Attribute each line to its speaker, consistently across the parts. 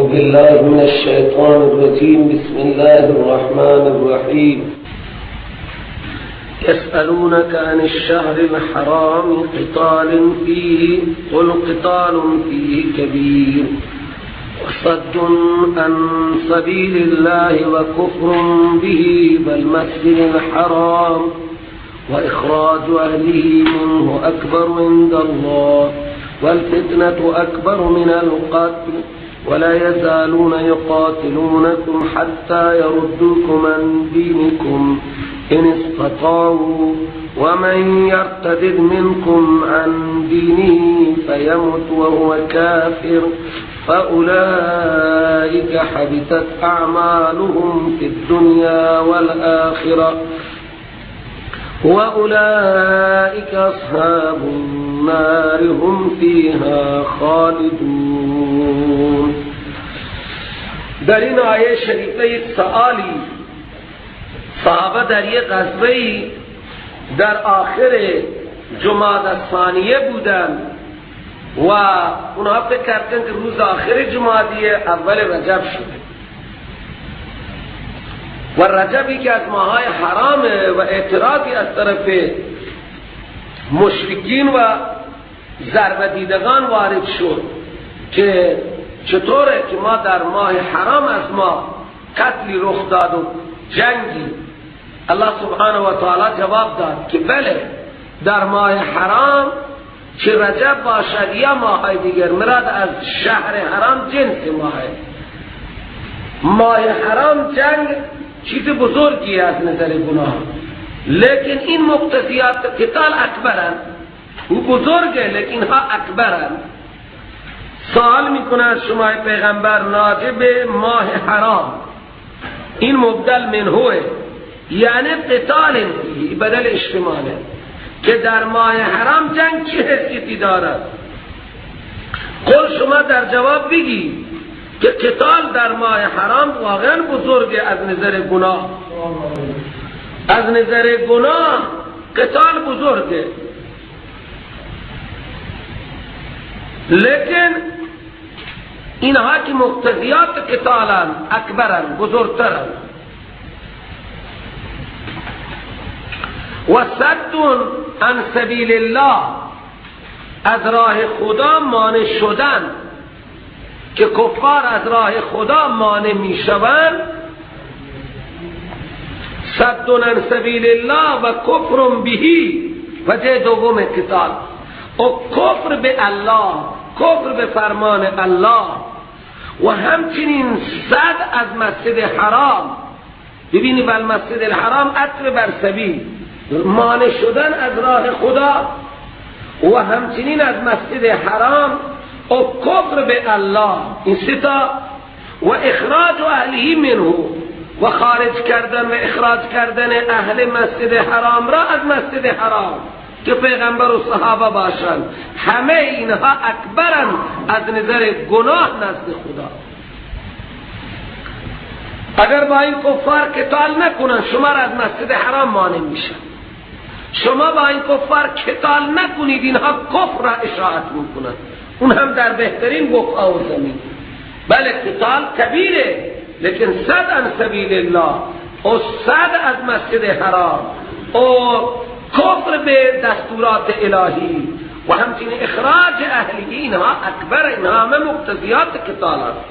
Speaker 1: بالله من الشیطان الرجیم. بسم الله الرحمن الرحیم. يسألونك عن الشهر الحرام قتال فيه قل قتال فيه كبير وصد عن سبيل الله وكفر به والمسجد الحرام وإخراج أهله منه أكبر عند الله والفتنة أكبر من القتل ولا يزالون يقاتلونكم حتى يردوكم عن دينكم إن استطاعوا ومن يرتد منكم عن دينه فيمت وهو كافر فأولئك حبطت أعمالهم في الدنيا والآخرة وأولئك أصحاب النار هم فيها خالدون. در این آیه شریفه یک سؤالی صحابه در یک غزوه‌ای در آخر جمادی الثانیه بودند و اونها فکر کردن که روز آخر جمادیه اول رجب شده و رجبی که از ماهای حرامه و اعتراضی از طرف مشرکین و ضربه دیدگان وارد شد که چطوره که ما در ماه حرام از ما قتلی رخ داد و جنگی. الله سبحانه و تعالی جواب داد که بله، در ماه حرام چه رجب باشد یا ماه دیگر، مراد از شهر حرام جنس ماه، ماه حرام جنگ چیز بزرگی از نظر گناه، لیکن این مقتضیات قتال اکبرن، او بزرگه لیکن ها اکبرن. سوال میکنه از شما پیغمبر راجع به ماه حرام، این مبدل منهوه، یعنی قتال بدل اشتماله که در ماه حرام جنگ چه حیثیتی دارد؟ قل شما در جواب بگی که قتال در ماه حرام واقعا بزرگه از نظر گناه، از نظر گناه قتال بزرگه، لیکن اینها که مقتضیات قتالن اکبرن، بزرگترن. و صد عن سبیل الله، از راه خدا مانع شدن، که کفار از راه خدا مانع میشوند، صد عن سبیل الله و کفر بهی، وجه دوم قتال، و کفر به الله، کفر به فرمان الله، و همچنین صد از مسجد حرام. ببینی بل مسجد الحرام عطف بر سبیل، مانع شدن از راه خدا و همچنین از مسجد حرام و کفر به الله، این ستا، و اخراج اهله منه، و خارج کردن و اخراج کردن اهل مسجد حرام را از مسجد حرام که پیغمبر و صحابه باشند، همه اینها اکبرن از نظر گناه نزد خدا. اگر با این کفار قتال نکنن شما را از مسجد حرام مانع میشن، شما با این کفار قتال نکنید اینها کفر را اشاعت میکنن، اون هم در بهترین بقعه و زمین. بله قتال کبیره، لیکن صد عن سبیل الله و صد از مسجد حرام و کفر به دستورات الهی و همچنین اخراج اهلی، اینها اکبر، اینها همه مقتضیات قتال است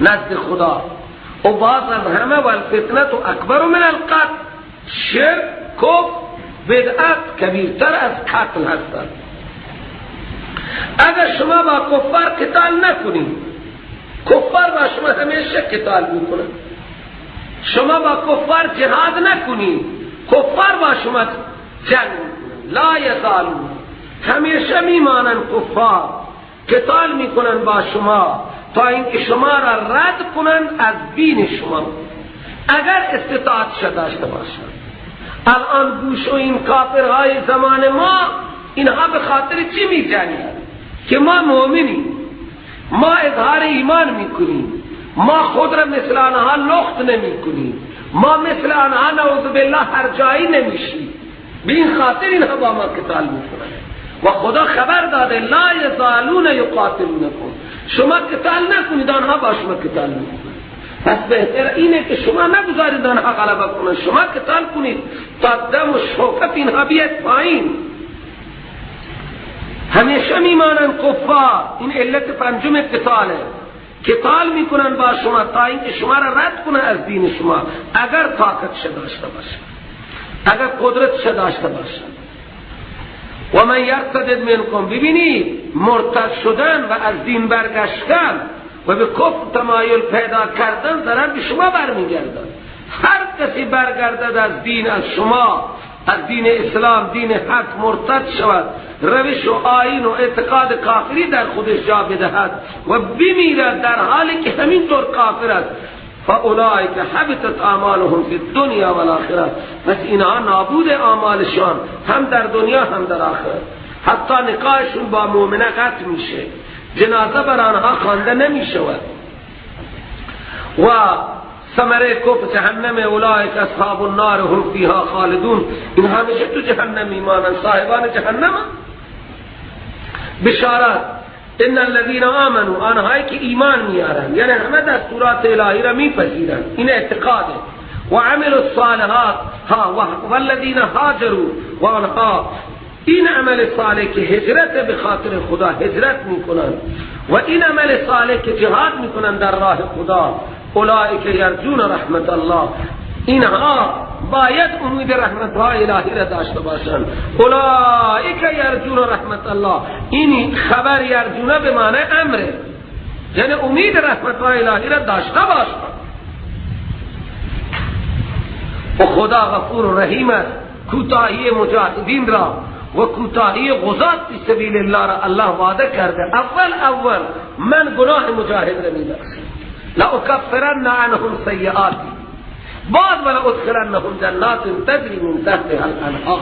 Speaker 1: نزد خدا. و باز از همه والفتنة اکبر من القتل، شرک، کفر، بدعت کبیرتر از قتل هستند. اگر شما با کفار قتال نکنید، کفار با شما همیشه قتال میکنند. شما با کفار جهاد نکنید، کفار با شما جنگ میکنند. لا یزالون، همیشه میمانند کفار، قتال میکنند با شما تا اینکه شما را رد کنند از دین شما، اگر استطاعت داشته باشند. الان گوش و این کافرهای زمان ما، اینها به خاطر چی میجنگند؟ که ما مؤمنیم، ما اظهار ایمان میکنیم، ما خود را مثل آنها لخت نمیکنیم، ما مثل آنها نعوذ بالله هر جایی نمیشیم. به این خاطر اینها با ما قتال میکنند. و خدا خبر داده لا یزالون یقاتلونکم، شما قتال نکنید آنها با شما قتال میکنند. پس بهتر اینه که شما نگذارید آنها غلبه کنند، شما قتال کنید تا دم و شوکت اینها بیاد پایین. همیشه میمانند کفار، این علت پنجم قتاله، قتال میکنن با شما تا اینکه شما را رد کنه از دین شما، اگر طاقت شه داشته باشه، اگر قدرت شه داشته باشه. و من یرتد منکم، ببینید مرتد شدن و از دین برگشتن و به کفر تمایل پیدا کردن ضرر به شما برمیگردد. هر کسی برگردد از دین، از شما، از دین اسلام، دین حق مرتد شود، روش و آیین و اعتقاد کافری در خودش جا بدهد و بمیرد در حالی که همینطور کافر است، فاولئک حبطت اعمالهم فی الدنیا والآخرة، پس اینها نابود اعمالشان هم در دنیا هم در آخرت. حتی نکاحشون با مؤمنه قطع میشه، جنازه بر آنها خوانده نمیشود. و ثمره کفر جهنم، اولئک اصحاب النار هم فیها خالدون، این همیشه تو جهنم میمانند، صاحبان جهنم. بشارت ان الذين آمنوا، آنهایی که ایمان میارند، یعنی همه دستورات الهی را میپذیرند، این اعتقاده، و عملوا الصالحات ها والذین هاجروا، و آنها این عمل صالح که هجرت به خاطر خدا هجرت میکنند و این عمل صالح که جهاد میکنند در راه خدا، اولئک یرجون رحمت الله، اینها باید امید رحمت های الهی را داشته باشند. اولئک یرجون رحمت الله، این خبر یرجونه به معنی امره، یعنی امید رحمت های الهی را داشته باشند. و خدا غفور و رحیم است، کوتاهی مجاهدین را و کوتاهی غزات فی سبیل الله را الله وعده کرده، اول اول من گناه مجاهد را میبخشم، لأکفرن عنهم سیئاتی بعد ولأدخلنهم جنات تجری من تحتها الانهار.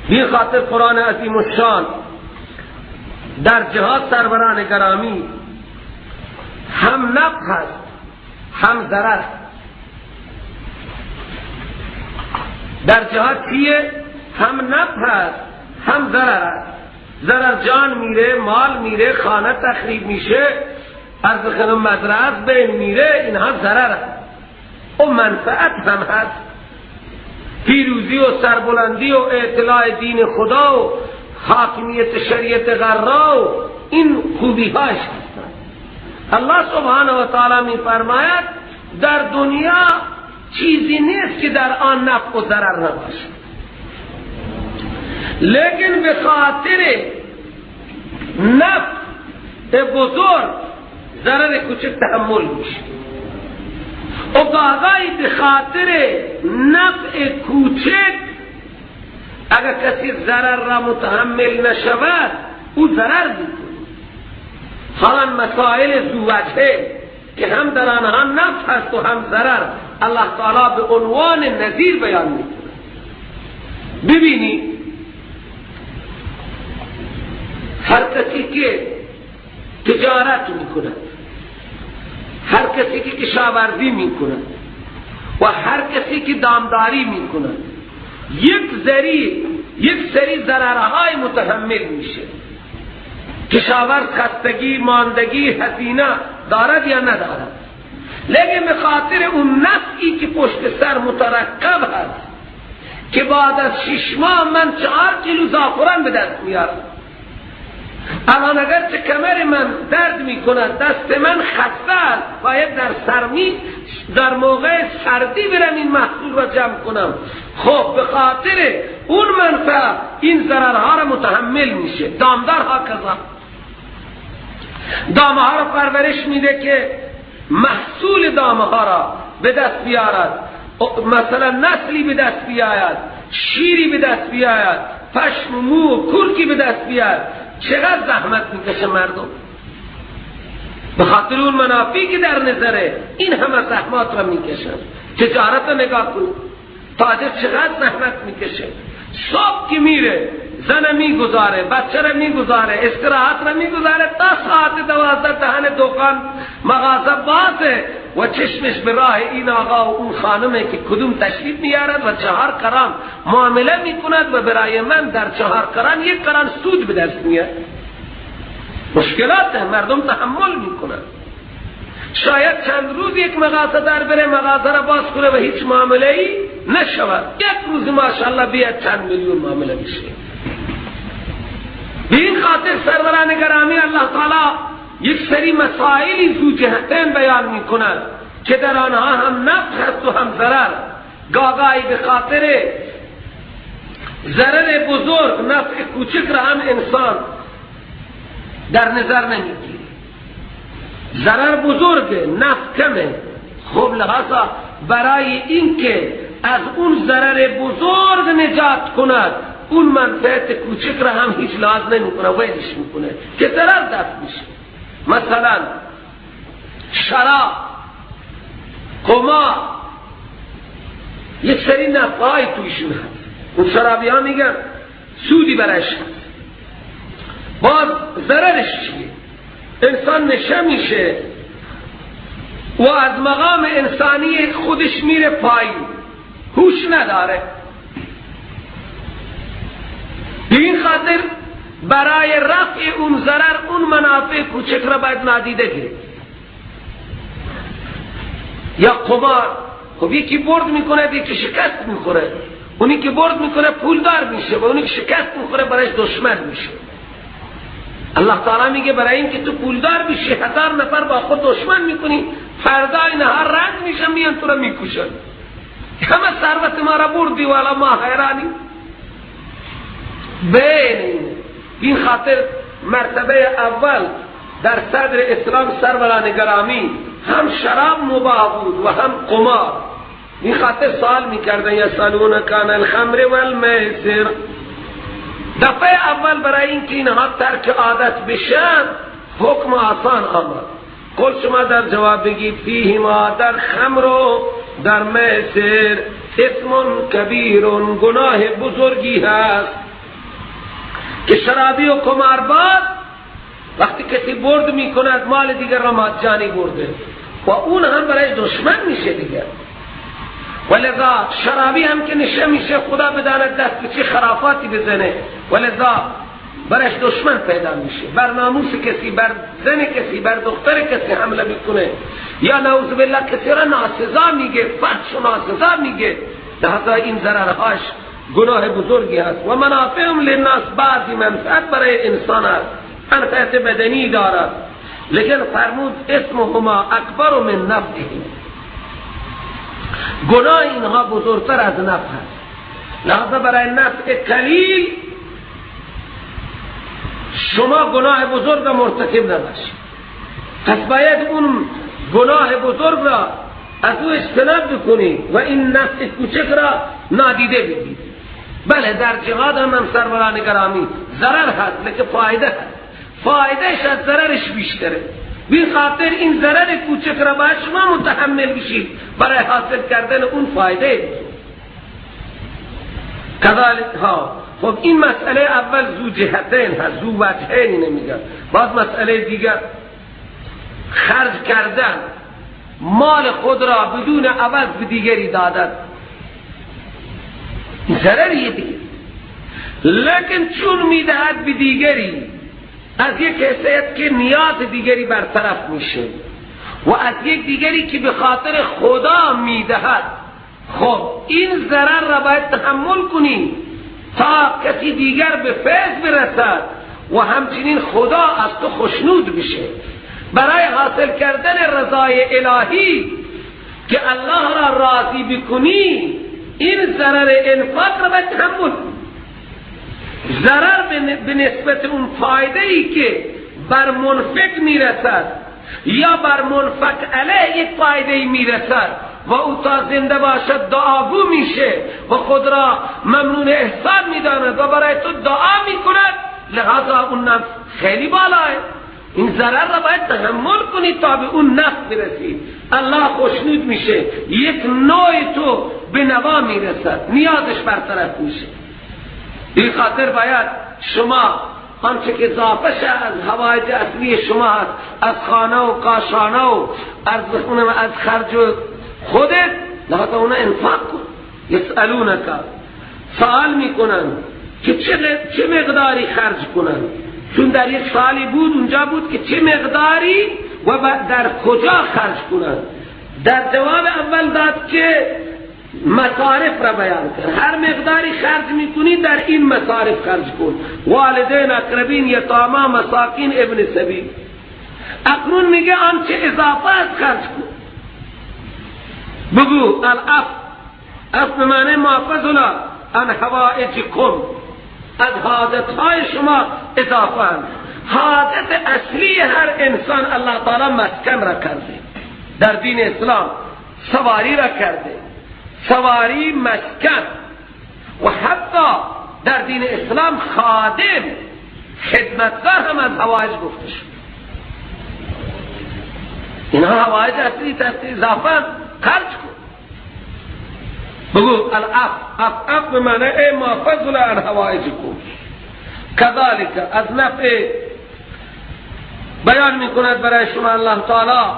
Speaker 1: بی خاطر قرآن عظیم الشان در جهاد سروران گرامی هم نفع هست هم ضرر. در جهاد چیه؟ هم نفع هست هم ضرر هست. ضرر جان میره، مال میره، خانه تخریب میشه، از خدمت مزرعه بین میره، اینها ضرر هست. و منفعت هم هست، پیروزی و سربلندی و اطلاع دین خدا و حاکمیت شریعت غرا و این خوبی هاش هستند. الله سبحانه و تعالی می فرماید در دنیا چیزی نیست که در آن نفع و ضرر نباشد، لیکن به خاطر نفع بزرگ ضرر کوچک تحمل میشه و گاهی به خاطر نفع کوچک اگر کسی ضرر را متحمل نشود او ضرر میکنه. حالا مسائل ذووجهه که هم در آنها نفع هست و هم ضرر، الله تعالی به عنوان نظیر بیان میکنه. ببینی هر کسی که تجارت میکند، هر کسی که کشاورزی میکند و هر کسی که دامداری میکند، یک سری ضررهای متحمل میشه. کشاورز خستگی، ماندگی، هزینه دارد یا ندارد، لیکن به خاطر اون نفعی که پشت سر مترکب هست که بعد از 6 ماه من 4 کیلو زعفران به دست میارم، الان اگر چه کمر من درد میکند، دست من خسته است، باید در سرمی در موقع سردی برم این محصول را جمع کنم. خب به خاطر اون منفعه این ضررها را متحمل میشه. دامدار ها کذا دامها را پرورش میده که محصول دامها را به دست بیارد، مثلا نسلی به دست بیاید، شیری به دست بیاید، پشم و مو و کرکی به دست بیاید. چقدر زحمت میکشه مردم به خاطر اون منافعی که در نظره، این همه زحمات را میکشن. تجارت را نگاه کن، تاجر چقدر زحمت میکشه، صبح که میره زن میگذاره، بچه را میگذاره، استراحت را میگذاره، تا ساعت 12 دهن دکان مغازه بازه، و چشمش به راه این آقا و اون خانمه که کدوم تشریف میارد و 4 قران معامله میکند و برای من در 4 قران 1 قران سود به دست میاد. مشکلات مردم تحمل میکنند. شاید چند روز یک مغازه در بره، مغازه را باز کنه و هیچ معامله ای نشود. یک روز ماشاءالله بیاد چند میلیون معامله میشه. به این خاطر سروران گرامی الله تعالی یک سری مسائلی ذو جهتین بیان میکنند که در آنها هم نفع هست و هم ضرر. گاهی به خاطر ضرر بزرگ نفع کوچک را هم انسان در نظر نمیگیره. ضرر بزرگه، نفع کمه. خب لحاظا برای اینکه از اون ضرر بزرگ نجات کند، اون منفعت کوچک را هم هیچ لحاظ نمیکنه، ولش میکنه که ضرر دفع میشه. مثلا شراب، قمار، یک سری نفعای تویشون هست. اون شرابی ها میگن سودی برایش هست، باز ضررش چیه؟ انسان نشه میشه و از مقام انسانی خودش میره پایین، هوش نداره. به این خاطر برای رفع اون ضرر اون منافع کوچک را باید نادیده گرفت. یا قمار، خب یکی برد میکنه یکی شکست میخوره. اونی که برد میکنه پولدار میشه و اونی که شکست میخوره برایش دشمن میشه. الله تعالی میگه برای اینکه تو پولدار بشی 1000 نفر با خود دشمن میکنی، فردا اینها رنج میشن میان تو را میکشن. همه ثروت ما را بردی والا ما حیرانی. بین این خاطر مرتبه اول در صدر اسلام سروران گرامی هم شراب مباح بود و هم قمار. این خاطر سوال میکردن یسالون کان الخمر والمیسر. دفعه اول برای اینکه اینها ترک عادت بشن حکم آسان آمد. قل شما در جواب بگید فیهما، در خمر و در میسر اثم کبیر، گناه بزرگی هست که شرابی و قمارباز وقتی کسی برد میکند مال دیگر را مجانی برده و اون هم برای دشمن میشه دیگر. ولذا شرابی هم که نشه میشه خدا بداند دست به چه خرافاتی بزنه، ولذا برش دشمن پیدا میشه، بر ناموس کسی، بر زن کسی، بر دختر کسی حمله میکنه، یا نعوذ بالله کسی را ناسزا میگه، فحش و ناسزا میگه. لذا این ضررهاش گناه بزرگی هست. و منافعهم للناس، بعضی منفعت برای انسان است، منفعت بدنی دارد، لیکن فرمود اسمهما اکبر من نفعهم، گناه اینها بزرگتر از نفع است. لذا برای نفع قلیل شما گناه بزرگ را مرتکب نباشید. پس باید اون گناه بزرگ را از او اجتناب بکنید و این نفع کوچک را نادیده بگیرید. بله در جهاد هم سروران گرامی ضرر هست لیکن فایده هست، فایدهش از ضررش بیشتره. بی خاطر این ضرر کوچک را باید شما متحمل بشید برای حاصل کردن اون فایده. کذالک ها، خب این مسئله اول ذو جهتین هست، ذو وجهین نمیگن. باز مسئله دیگر خرج کردن مال خود را بدون عوض به دیگری دادن، ضرریه دیگه، لیکن چون میدهد به دیگری از یک حیثیت که نیاز دیگری برطرف میشه و از یک دیگری که به خاطر خدا میدهد، خب این ضرر را باید تحمل کنی تا کسی دیگر به فیض برسد و همچنین خدا از تو خوشنود بشه. برای حاصل کردن رضای الهی که الله را راضی بکنی این ضرر انفاق را باید تحمل کنی. ضرر به نسبت اون فایده ای که بر منفق میرسد یا بر منفق علیه یک فایده ای میرسد و او تا زنده باشد دعاگو میشه و خود را ممنون احسان میداند و برای تو دعا میکند، لذا اون نفس خیلی بالاه. این ضرر را باید تحمل کنی تا به اون نفع برسی. الله خوشنود میشه، یک نوع تو به نوا میرسد، نیازش برطرف میشه. این خاطر باید شما آنچه که اضافه از حوائج اصلی شما هست، از خانه و کاشانه و از خرج خودت، لذا اونا انفاق کن. یسألونک، سوال میکنن که چه مقداری خرج کنن، چون در یک سوالی بود اونجا بود که چه مقداری و در کجا خرج کنن. در جواب اول داد که مصارف را بیان کن، هر مقداری خرج میکنی در این مصارف خرج کن، والدین، اقربین، یتاما، مساکین، ابن سبیل. اکنون میگه آنچه اضافه است خرج کن. بگو العفو، عفو معنی ما فضل عن حوائجکم، از حاجتهای شما اضافه هست. حاجت اصلی هر انسان الله تعالی مسکن را کرده، در دین اسلام سواری را کرده، سواری مسکن، و حتی در دین اسلام خادم خدمتگار هم از حوائج گفته شد. اینها حوائج اصلی اضافه خرج کن. بگو العفو، عفو به معنی ای ما فضل عن حوائجکم. کذالک از نفع بیان میکند برای شما الله تعالی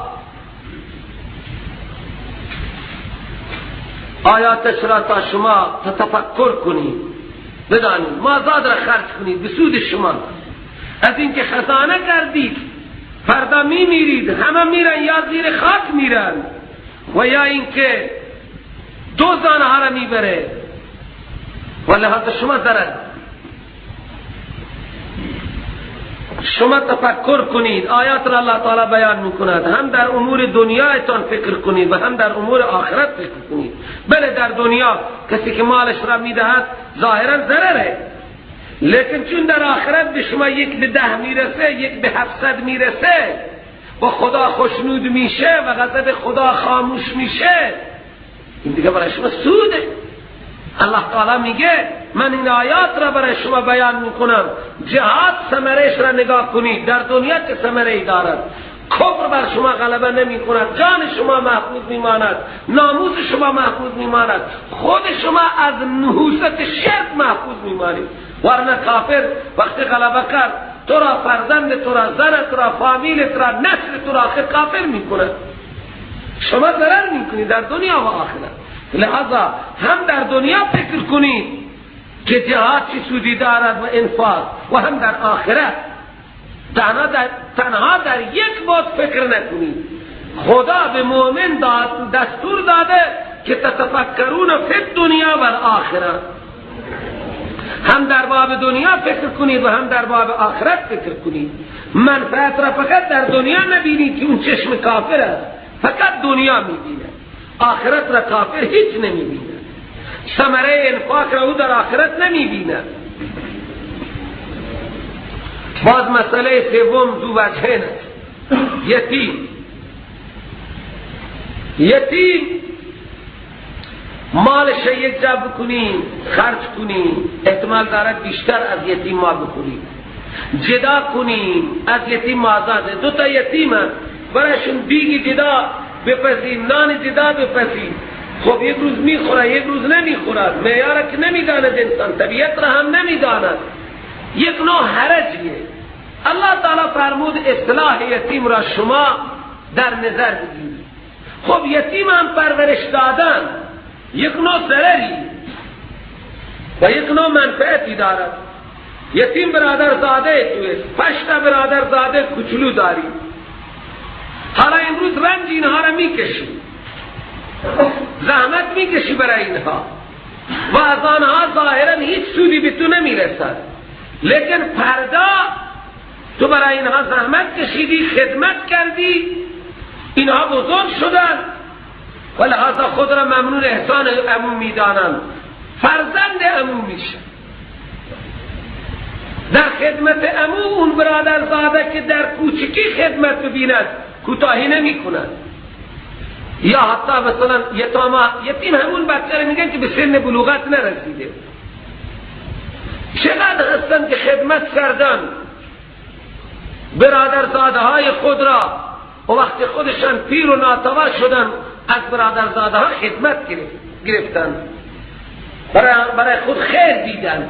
Speaker 1: آیاتش را تا شما تفکر کنید، بدانید مازاد را خرج کنید به سود شما. از اینکه خزانه کردید فردا میمیرید، همه میرن یا زیر خاک میرن و یا اینکه دو زانه را میبره و لحاظ شما ضرر. شما تفکر کنید، آیات را الله تعالی بیان میکند، هم در امور دنیایتان فکر کنید و هم در امور آخرت فکر کنید. بله در دنیا کسی که مالش را میدهد ظاهرا ضرره، لیکن چون در آخرت به شما 1 به 10 میرسه، 1 به 700 میرسه و خدا خوشنود میشه و غضب خدا خاموش میشه، این دیگه برای شما سوده. الله تعالی میگه من این آیات را برای شما بیان میکنم، جهاد ثمرش را نگاه کنید، در دنیا چه ثمره ای دارد. کفر بر شما غلبه نمی کند، جان شما محفوظ میماند، ناموس شما محفوظ میماند، خود شما از نحوست شرک محفوظ میمانید. ورنه کافر وقتی غلبه کرد تو را، فرزند تو را، زن تو را، فامیل تو را، نسل تو را آخر کافر میکند. شما ضرر میکنید در دنیا و آخرت. لہذا هم در دنیا فکر کنید که جهاد چه سودی دارد و انفاق، و هم در آخرت. تنها در یک بار فکر نکنید. خدا به مؤمن دستور داده که تتفکرون فی الدنیا و الآخرة، هم در باب دنیا فکر کنید و هم در باب آخرت فکر کنید. منفعت را فقط در دنیا نبینید که اون چشم کافر است، فقط دنیا میبیند، آخرت را کافر هیچ نمیبیند، ثمره انفاق را او در آخرت نمیبیند. باز مسئله سوم ذو وجهین است، یتیم. یتیم مالش یک جا بکنی خرج کنی، احتمال دارد بیشتر از یتیم ما بخوری، جدا کنی از یتیم آزاده. دو تا یتیم برایشون دیگی جدا بپزی، نان جدا بپزی، خب یک روز میخوره یک روز نمیخورد، معیار که نمیداند انسان، طبیعت را هم نمیداند، یک نوع حرجیه. الله تعالی فرمود اصلاح یتیم را شما در نظر بگیرید. خب یتیم هم پرورش دادن یک نوع ضرری و یک نوع منفعتی دارد. یتیم برادر زاده توست، پشت برادر زاده کوچولو داری، حالا امروز رنج اینها را میکشی، زحمت میکشی برای اینها و از آنها ظاهرا هیچ سودی به تو نمیرسد، لیکن فردا تو برای اینها زحمت کشیدی، خدمت کردی، اینها بزرگ شدن و لحاظا خود را ممنون احسان عمو میدانند، فرزند عمو میشه. در خدمت عمو اون برادر زاده که در کوچکی خدمت ببیند کوتاهی نمی کند. یا حتی مثلا یتیم همون بچه رو میگن که به سن بلوغت نرسیده. چقدر هستن که خدمت کردن برادر زاده های خود را و وقتی خودشان پیر و ناتوان شدن از برادر زاده ها خدمت گرفتن، برای خود خیر دیدن.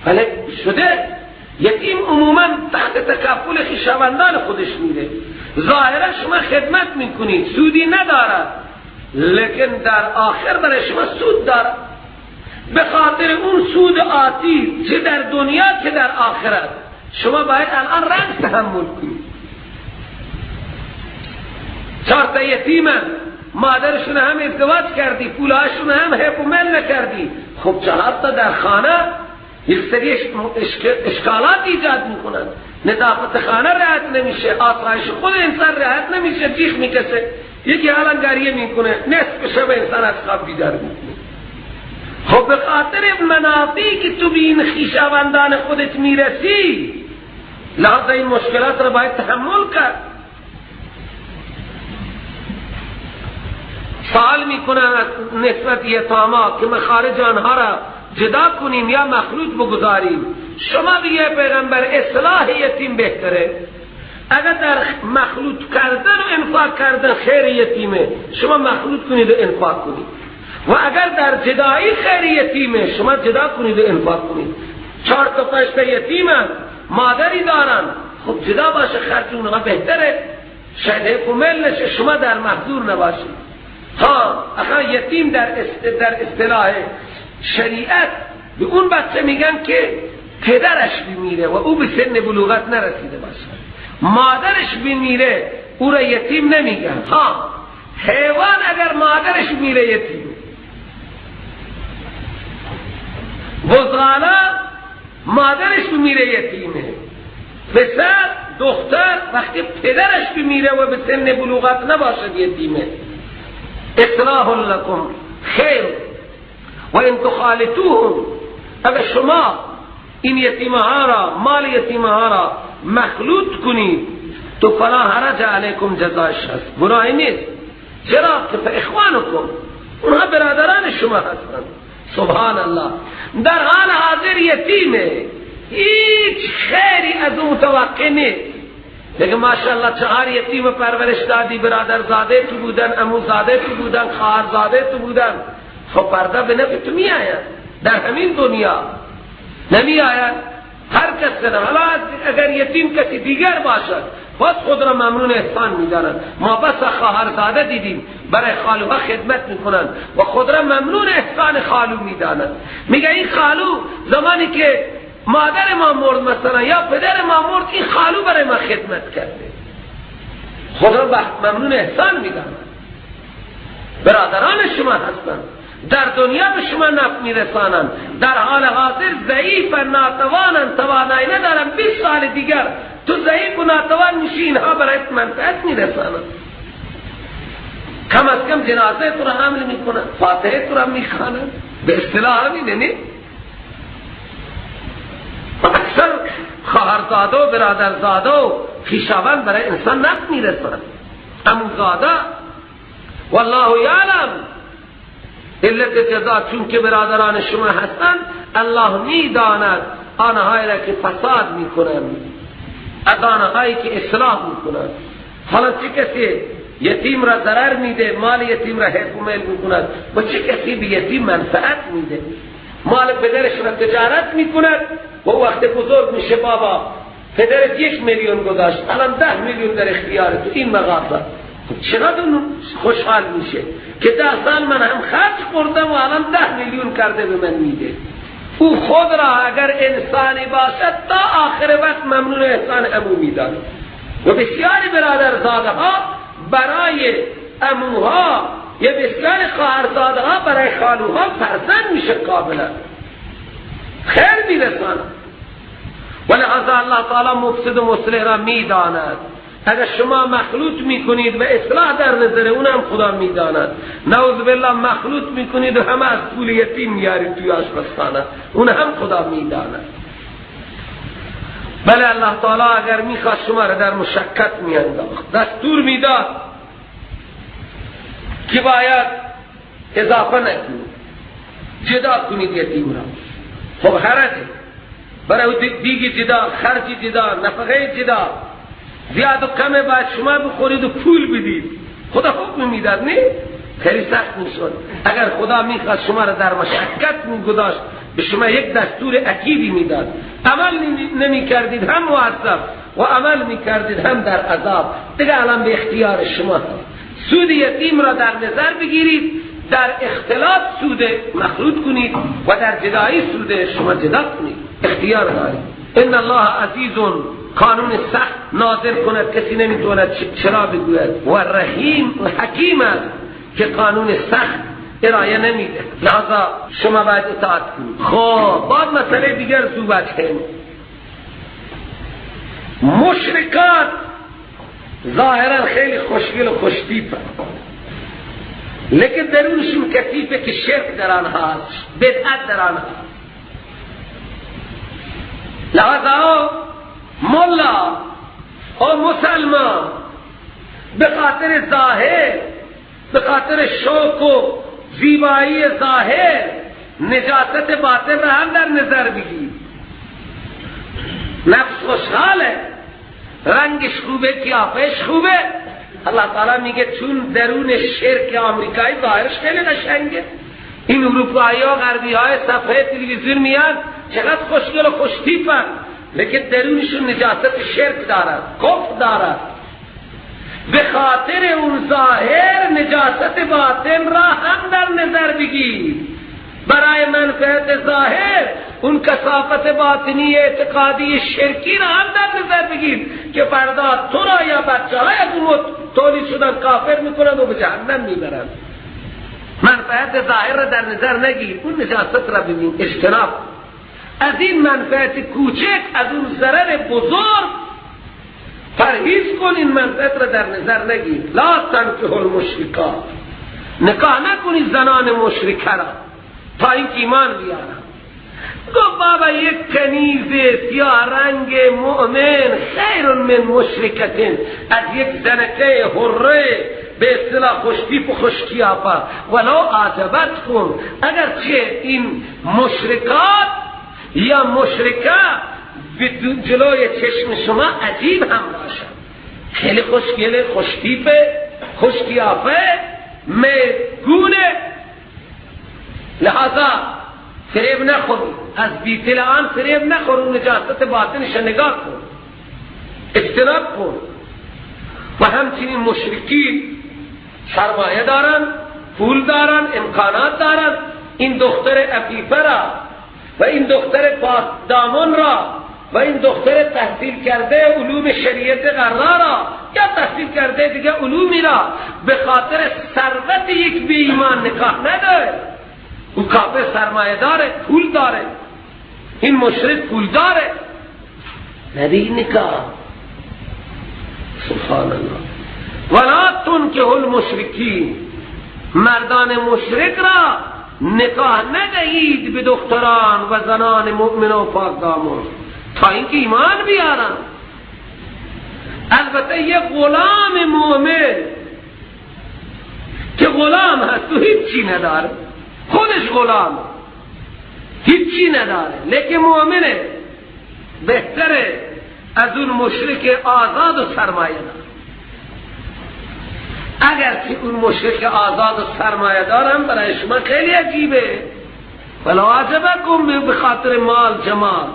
Speaker 1: ولی شده یتیم عموما تحت تکفل خویشاوندان خودش میره. ظاهرا شما خدمت میکنید، سودی ندارد، لیکن در آخر برای شما سود دارد. به خاطر اون سود آتی، چه در دنیا چه در آخرت، شما باید الان رنج تحمل کنید. 4 تا یتیمن، مادرشون هم ازدواج کردی، پولهاشون هم حیف و مل نکردی، خب 4 تا در خانه یک سری اشکالات ایجاد میکنن. نظافت خانه رعایت نمیشه، آسایش خود انسان رعایت نمیشه، جیغ میکشه، یکی الان گریه میکنه، نصف شب انسان از خواب بیدار میکنه. خب به خاطر منافعی که تو به این خویشاوندان خودت میرسی، لحاظ این مشکلات را باید تحمل کرد. سوال میکنن نسبت یتاما که مخارج آنها را جدا کنیم یا مخلوط بگذاریم. شما بگه پیغمبر اصلاح یتیم بهتره. اگر در مخلوط کردن و انفاق کردن خیر یتیمه، شما مخلوط کنید و انفاق کنید، و اگر در جدایی خیر یتیمه، شما جدا کنید و انفاق کنید. 4 تا 5 تا یتیمن، مادری دارن، خب جدا باشه، خرج اونها بهتره، شاید حیف و میل نشه، شما در محظور نباشید. ها اخا یتیم در اصطلاح شریعت به اون بچه میگن که پدرش بمیره و او به سن بلوغت نرسیده باشه، مادرش بمیره او را یتیم نمیگن. ها حیوان اگر مادرش میره یتیم، بزغاله مادرش بمیره یتیمه، پسر دختر وقتی پدرش بمیره و به سن بلوغت نباشد یتیمه. اصلاح لکم خیر و ان تخالطوهم، اگر شما این یتیمه ها را، مال یتیمه ها را مخلوط کنید تو فلا حرج علیکم، جزایش هست، گناهی نیست. چرا؟ که فاخوانکم، اونها برادران شما هستند. سبحان الله، در حال حاضر یتیمه، هیچ خیری از او متوقع نیست، لیکن ماشاءالله 4 یتیم پرورش دادی، برادر زاده تو بودن، عمو زاده تو بودن، خواهر زاده تو بودن، خب پرده به نفع تو می آید در همین دنیا نمی آید. هر کس کنه، حالا اگر یتیم کسی دیگر باشد باز خود را ممنون احسان میدانند. ما بس خواهرزاده دیدیم برای خالوها خدمت میکنند و خود را ممنون احسان خالو میدانند. میگه این خالو زمانی که مادر ما مرد مثلا یا پدر ما مرد، این خالو برای ما خدمت کرده، خود را ممنون احسان میدانند. برادران شما هستند، در دنیا به شما نفع میرسانند، در حال حاضر ضعیف و ناتوانند، توانایی ندارند، 20 سال دیگر تو ضعیف و ناتوان میشی، اینها برای منفعت میرسانند. کم از کم جنازه تو را حمل میکنند، فاتحه تو را میخوانند، به اصطلاح همینه نه؟ و اکثر خواهرزاده و برادرزاده و خویشاوند برای انسان نفع میرسانند. عموزاده والله یعلم علت جزا، چون که برادران شما هستند، الله میداند آنهایی را که فساد میکنند از آنهایی که اصلاح میکنند. حالا چه کسی یتیم را ضرر میده، مال یتیم را حیف و میل میکند، و چه کسی به یتیم منفعت میده، مال پدرش را تجارت میکند و وقت بزرگ میشه، بابا پدرت 1 میلیون گذاشت، الان 10 میلیون در اختیار تو، این مغازه چقدر خوشحال میشه که 10 سال من هم خرج خوردم و الان 10 میلیون کرده به من میده. او خود را اگر انسانی باشد تا آخر وقت ممنون احسان عمو میداند. و بسیاری برادرزاده ها برای عموها یا بسیاری خواهرزاده ها برای خالوها فرزند میشه، قابلا خیر میرساند. ولهذا الله تعالی مفسد و مصلح را میداند. اگر شما مخلوط میکنید و اصلاح در نظر اونم خدا میداند. نعوذ بالله مخلوط میکنید و همه از پول یتیم میارید توی آشپزخانه، اون هم خدا میداند. بله الله تعالی اگر میخواست شما را در مشقت میانداخت، دستور میداد که باید اضافه نکنید، جدا کنید یتیم را. خب حرجه برای دیگه جدا، خرج جدا، نفقه جدا، زیاد و کمه باید شما بخورید و پول بدید. خدا حکم میداد نه؟ خیلی سخت میشد. اگر خدا میخواست شما را در مشقت میگذاشت، به شما یک دستور اکیدی میداد، عمل نمی کردید هم معذب و عمل می کردید هم در عذاب. دیگه الان به اختیار شما. سود یتیم را در نظر بگیرید، در اختلاط سود مخلوط کنید و در جدایی سود شما جدا کنید، اختیار دارید. ان الله عزیز، قانون سخت نازل کند کسی نمیتواند چرا بگوید، و رحیم و حکیم است که قانون سخت ارائه نمیده، لذا شما باید اطاعت کنید. خب بعد مسئله دیگر صحبت کنیم. مشرکات ظاهرا خیلی خوشگل و خوشتیپ، لیکن درونشون کثیفه که شرک در آنها هست، بدعت در آنها. لذا ملا و مسلمان به خاطر ظاهر، به خاطر شوق و زیبایی ظاهر، نجاست باطن را هم در نظر بگیر. نفس خوشحاله، رنگش خوبه، قیافش خوبه. الله تعالی میگه چون درون شرک آمریکایی ظاهرش خیلی قشنگه، این اروپایی ها غربی های صفحه تلویزیون میان چقدر خوشگل و خوشتیپن، لیکن درونشون نجاست شرک دارد، کفر دارد. به خاطر اون ظاهر نجاست باطن را هم در نظر بگیر. برای منفعت ظاهر اون کثافت باطنی اعتقادی شرکی را هم در نظر بگیر که فردا تو را یا بچه های از اون تولید شدن کافر میکنند و به جهنم میبرند. منفعت ظاهر را در نظر نگیر، اون نجاست را ببین، اجتناب از این منفعت کوچک، از اون ضرر بزرگ پرهیز کن، این منفعت را در نظر نگیر. لا تنکحوا المشرکات، نکاح نکنی زنان مشرکه را تا اینکه ایمان بیارن. گفت بابا یک کنیز سیاه رنگ مؤمن خیر من مشرکتین، از یک زنکه حره به اصطلاح خوشتیپ و خوشقیافه، ولو اعجبتکم، اگرچه این مشرکات یا مشرکه جلوی چشم شما عجیب هم باشد، خیلی خوشگله، خوشتیپه، خوشقیافه، میگونه، لحاظا فریب نخور، از بیتل آن فریب نخور، اون نجاست باطنش نگاه کن، اجتناب کن. و همچنین مشرکین سرمایه دارن، پول دارن، امکانات دارن، این دختر عفیفه را و این دختر پاک دامن را و این دختر تحصیل کرده علوم شریعت غرا را یا تحصیل کرده دیگه علومی را به خاطر ثروت یک بی ایمان نکاح نداره. او کافر سرمایه داره، پول داره، این مشرک پول داره، ندی نکاح. سبحان الله. ولا تنکحوا المشرکین، مردان مشرک را نکاح ندهید به دختران و زنان مؤمن و پاک دامن تا اینکه ایمان بیارن. البته یه غلام مؤمن که غلام هست و هیچی نداره، خودش غلام هیچی نداره، لیکن مؤمنه، بهتره از اون مشرک آزاد و سرمایه دار. اگر که اون مشرک آزاد و سرمایه دارم برای شما خیلی عجیبه، ولو عجبکم، به خاطر مال جمال.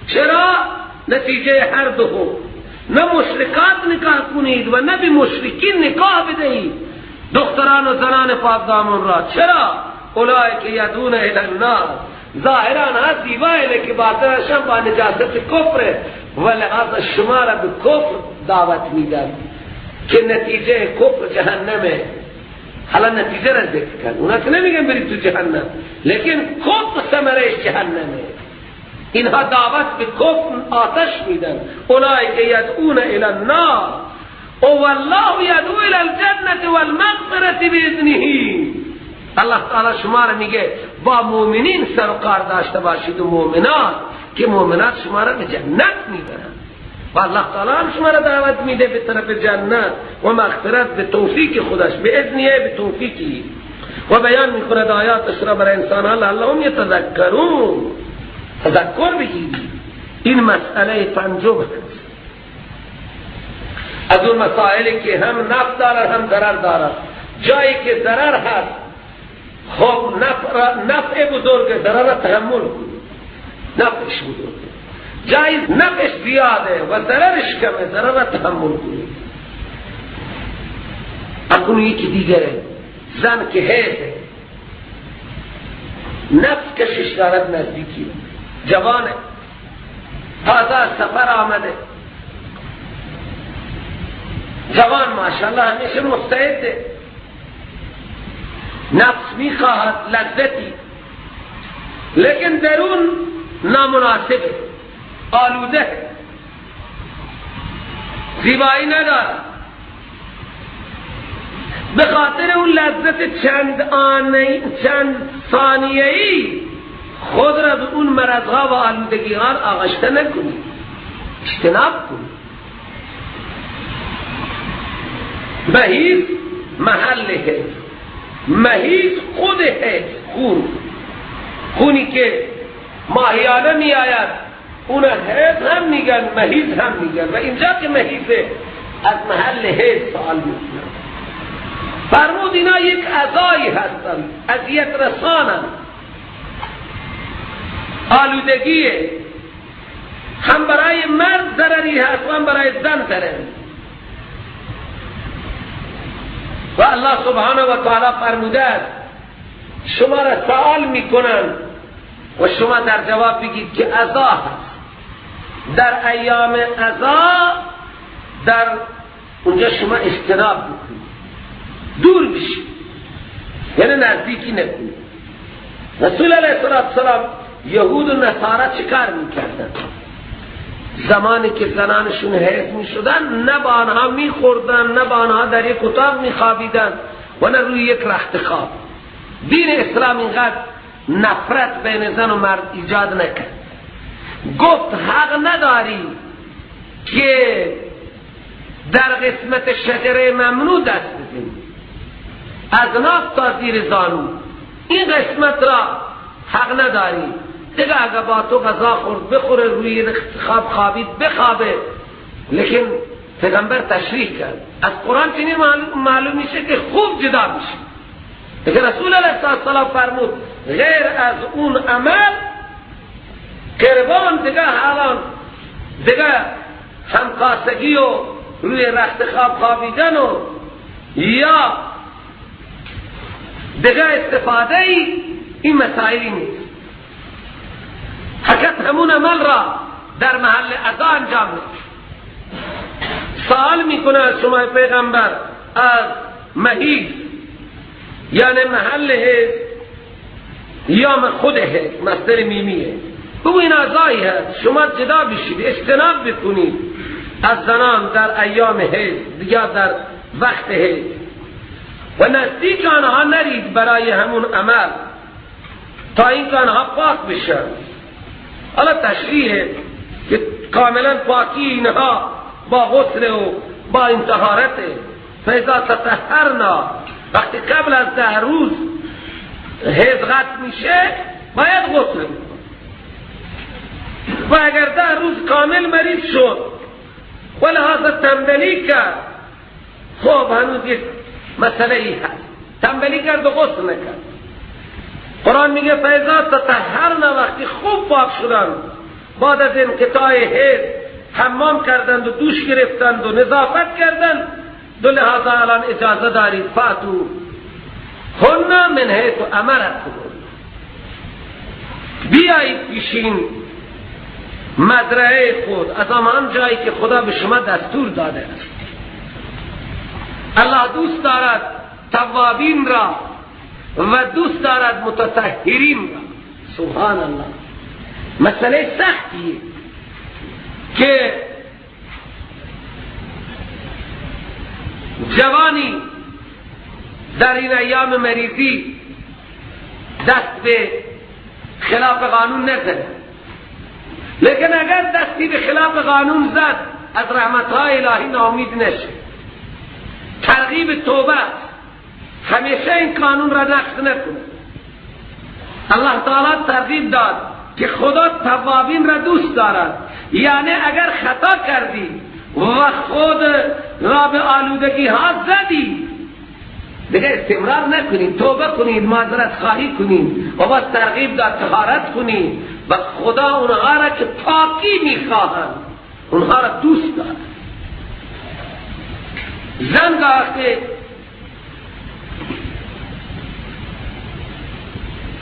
Speaker 1: چرا؟ نتیجه هر دو، نه مشرکات نکاح کنید و نه به مشرکین نکاح بدهید دختران و زنان پاک دامن را. چرا؟ اولئک یدعون الی النار، ظاهرا هست زیبایه که باطنش هم با نجاست کفره و لحاظ شما را به کفر دعوت میدن که نتیجه کفر جهنمه. حالا نتیجه را ذکر کرد، اونا که نمیگن برید تو جهنم، لیکن کفر ثمرش جهنمه. اینها دعوت به کفر آتش میدن. اولئک یدعون الی النار والله یدعو الی الجنة والمغفرة باذنه. الله تعالی شما را میگه با مؤمنین سر و کار داشته باشید و مؤمنات، که مؤمنات شما را به جنت میبرند و الله تعالی هم شما را دعوت میده به طرف جنت و مغفرت به توفیق خودش، به اذنیه، به توفیقی. و بیان میکند آیاتش را برای انسان ها لعلهم یتذکرون، تذکر بگیرید. این مسئله پنجم هست، از اون مسائلی که هم نفع دارد هم ضرر دارد. جایی که ضرر هست خب نفع بزرگه، ضرر را تحمل کنی، نفعش بزرگه. جایی نفعش زیاده و ضررش کمه، ضرر را تحمل کنی. اکنون یکی دیگره، زن که حیضه، نفس کشش دارد نزدیکی، جوانه، تازه از سفر آمده، جوان ماشاءالله همیشه مستعده، نفس میخواهد لذتی، لیکن درون نامناسبه، آلوده، زیبایی ندارد. به خاطر اون لذت چند ثانیه‌ای خود را به اون مرضها و آلودگی‌ها آغشته نکنید، اجتناب کنید. محیض محل حیض، محیض خود حیض، خون، خونی که ماهیانه می آید اون حیض هم میگن، محیض هم میگن. و اینجا که محیضه از محل حیض سوال میکنن. فرمود اینا یک اذایی هستن، اذیت رسانن، آلودگیه، هم برای مرد ضرری هست و هم برای زن ضرری. و الله سبحانه و تعالی فرموده است شما را سوال میکنن و شما در جواب بگید که عزا هست. در ایام عزا در اونجا شما اجتناب بکنید، دور بشید، یعنی نزدیکی نکنید. رسول علیه السلام یهود و نصارا چیکار میکردن؟ زمانی که زنانشون حیض میشدن نه با آنها میخوردن، نه با آنها در یک اتاق میخوابیدن و نه روی یک رخت خواب. دین اسلام اینقدر نفرت بین زن و مرد ایجاد نکرد. گفت حق نداری که در قسمت شجره ممنوع دست بزنی، از ناف تا زیر زانو این قسمت را حق نداری. دیگه اگه با تو غذا خورد بخوره، روی خواب خوابید بخوابه. لیکن پیغمبر تشریح کرد، از قرآن چنین معلوم میشه که خوب جدا میشه. لیکن رسول الله صلی الله فرمود غیر از اون عمل قربان دیگه حالان دیگه همکاسگی و روی رخت خواب خوابیدن و یا دیگه استفاده ای این مسائلی نیست. حقیقت همون عمل را در محل عزا انجام میده. سوال میکنه از شما پیغمبر از محیض، یعنی محل حیض یا خود حیض، مصدر میمیه. بگو این عزایی هست، شما جدا بشید، اجتناب بکنید از زنان در ایام حیض یا در وقت حیض و نزدیک آنها نرید برای همون عمل تا اینکه آنها پاک بشن. حالا تشریحه که کاملا پاکی اینها با غسل و با این طهارته. فاذا تطهرنا، وقتی قبل از 10 روز حیض قطع میشه باید غسل بکنه. و اگر 10 روز کامل مریض شد و لحاظ تنبلی کرد، خب هنوز یک مسئله ای هست، تنبلی کرد و غسل نکرد. قرآن میگه فاذا تطهرنا، وقتی خوب پاک شدن بعد از انقطاع حیض، حمام کردند و دوش گرفتند و نظافت کردند، دو لحاظا الان اجازه دارید فاتو هن من حیث امرتکم، بیایید پیشین مزرعه خود، از آن جایی که خدا به شما دستور داده است. الله دوست دارد توابین را و دوست دارد متطهرین را. سبحان الله، مسئله سختیه که جوانی در این ایام مریضی دست به خلاف قانون نزد، لیکن اگر دستی به خلاف قانون زد از رحمتهای الهی ناامید نشه. ترغیب توبه، همیشه این قانون را نقض نکنه. الله تعالی ترغیب داد که خدا توابین را دوست دارد، یعنی اگر خطا کردی و خود را به آلودگی ها زدی، دیگه استمرار نکنید، توبه کنید، معذرت خواهی کنید و باز ترغیب داد طهارت کنید و خدا اونها را که پاکی میخواهند اونها را دوست دارد. زن وقتی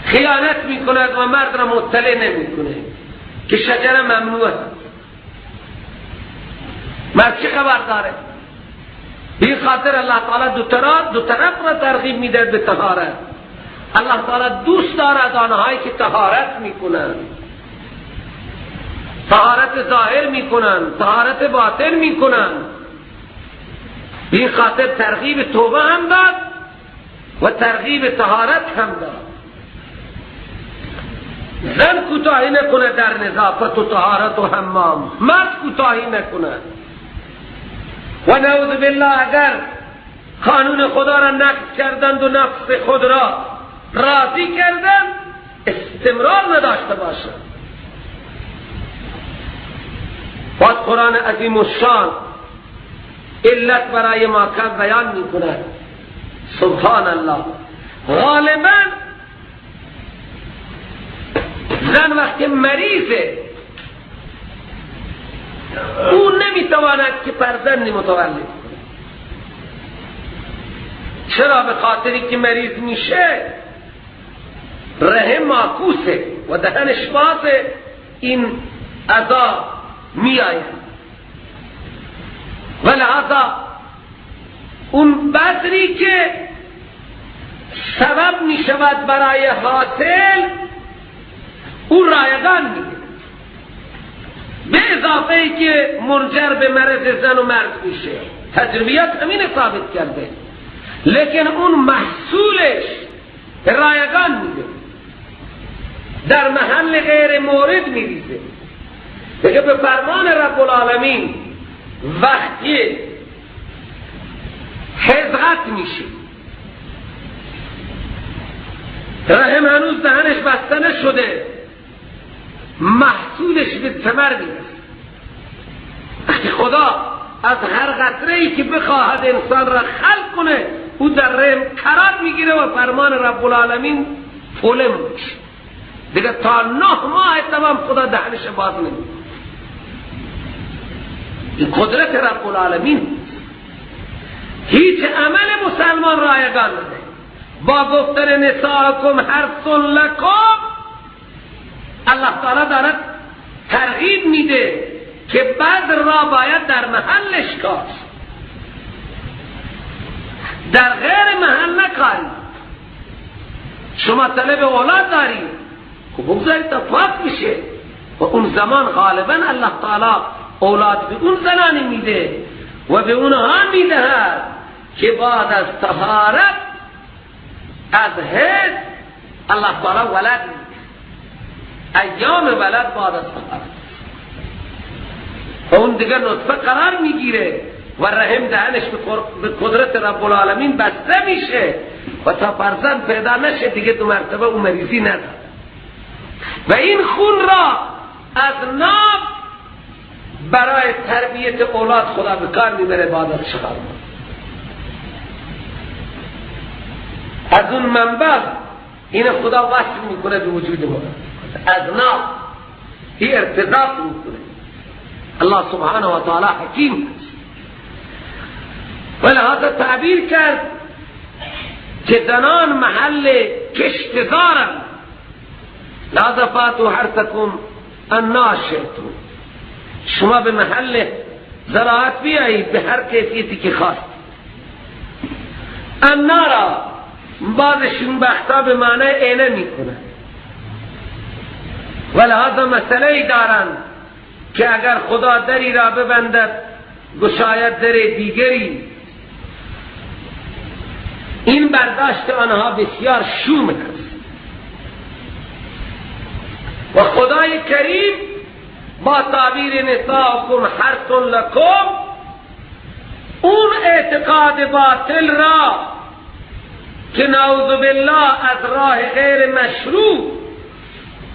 Speaker 1: خیانت میکند و مرد را مطلع نمیکنه که شجره ممنوعه، مرد چه خبر داره؟ به خاطر الله تعالی دو طرف را ترغیب میده به طهارت. الله تعالی دوست دارد آنهایی که طهارت میکنند، طهارت ظاهر میکنند، طهارت باطن میکنند. به خاطر ترغیب توبه هم داد و ترغیب طهارت هم داد. زن کوتاهی نکنه در نظافت و طهارت و حمام، مرد کوتاهی نکنه. و نعوذ بالله اگر قانون خدا را نقض کردند و نفس خود را راضی کردند، استمرار نداشته باشند. باز قرآن عظیم الشان علت برای ما کم بیان می کند. سبحان الله، غالبا زن وقتی مریضه او نمیتواند که فرزندی متولد کنه. چرا؟ به خاطری که مریض میشه رحم معکوسه و دهنش بازه، این عذاب میآید و لهذا اون بذری که سبب میشود برای حاصل او رایگان میده، به اضافه ای که منجر به مرض زن و مرد میشه. تجربیات همین ثابت کرده، لیکن اون محصولش رایگان میده، در محل غیر مورد میریزه. دیگه به فرمان رب العالمین وقتی حذقت میشه، رحم هنوز دهنش بسته نشده، محصولش به ثمر میرسه. وقتی خدا از هر قطره ای که بخواهد انسان را خلق کنه، او در رحم قرار میگیره و فرمان رب العالمین فولم میشه. دیگه تا 9 ماه تمام خدا دهنش باز نمیکنه. این قدرت رب العالمین. هیچ عمل مسلمان رایگان نده. با گفتن نساءکم حرث لکم، الله تعالی دارد ترغیب میده که بذر را باید در محلش کاشت، در غیر محل نکاری. شما طلب اولاد داری، خب بگذارید تا پاک میشه و اون زمان غالبا الله تعالی اولاد به اون زنانی میده و به اونها میدهد که بعد از طهارت از حیض الله تعالی ولد میده. ایام ولد بعد از طهارت و اون دیگر نطفه قرار میگیره و رحم دهنش به قدرت رب العالمین بسته میشه و تا فرزند پیدا نشه دیگه دو مرتبه اون مریضی نداره. و این خون را از ناف برای تربیت اولاد خدا به کار میبره بعد از 4 ماه. از اون منبع این خدا وصل میکنه به وجود ما، از ناف هی ارتزاق میکنه. الله سبحانه و تعالی حکیم است. ولهذا تعبیر کرد که زنان محل کشتزارند. لهذا فاتوا حرثکم انا شئتم، شما به محل زراعت بیایید به هر کیفیتی که خواست. انا را بعضشون بختا به معنی اینه میکنه ولهذا مسئله ای دارند که اگر خدا دری را ببندد گشاید در دیگری. این برداشت آنها بسیار شوم است و خدای کریم با تعبیر نساءکم حرث لکم اون اعتقاد باطل را که نعوذ بالله از راه غیر مشروع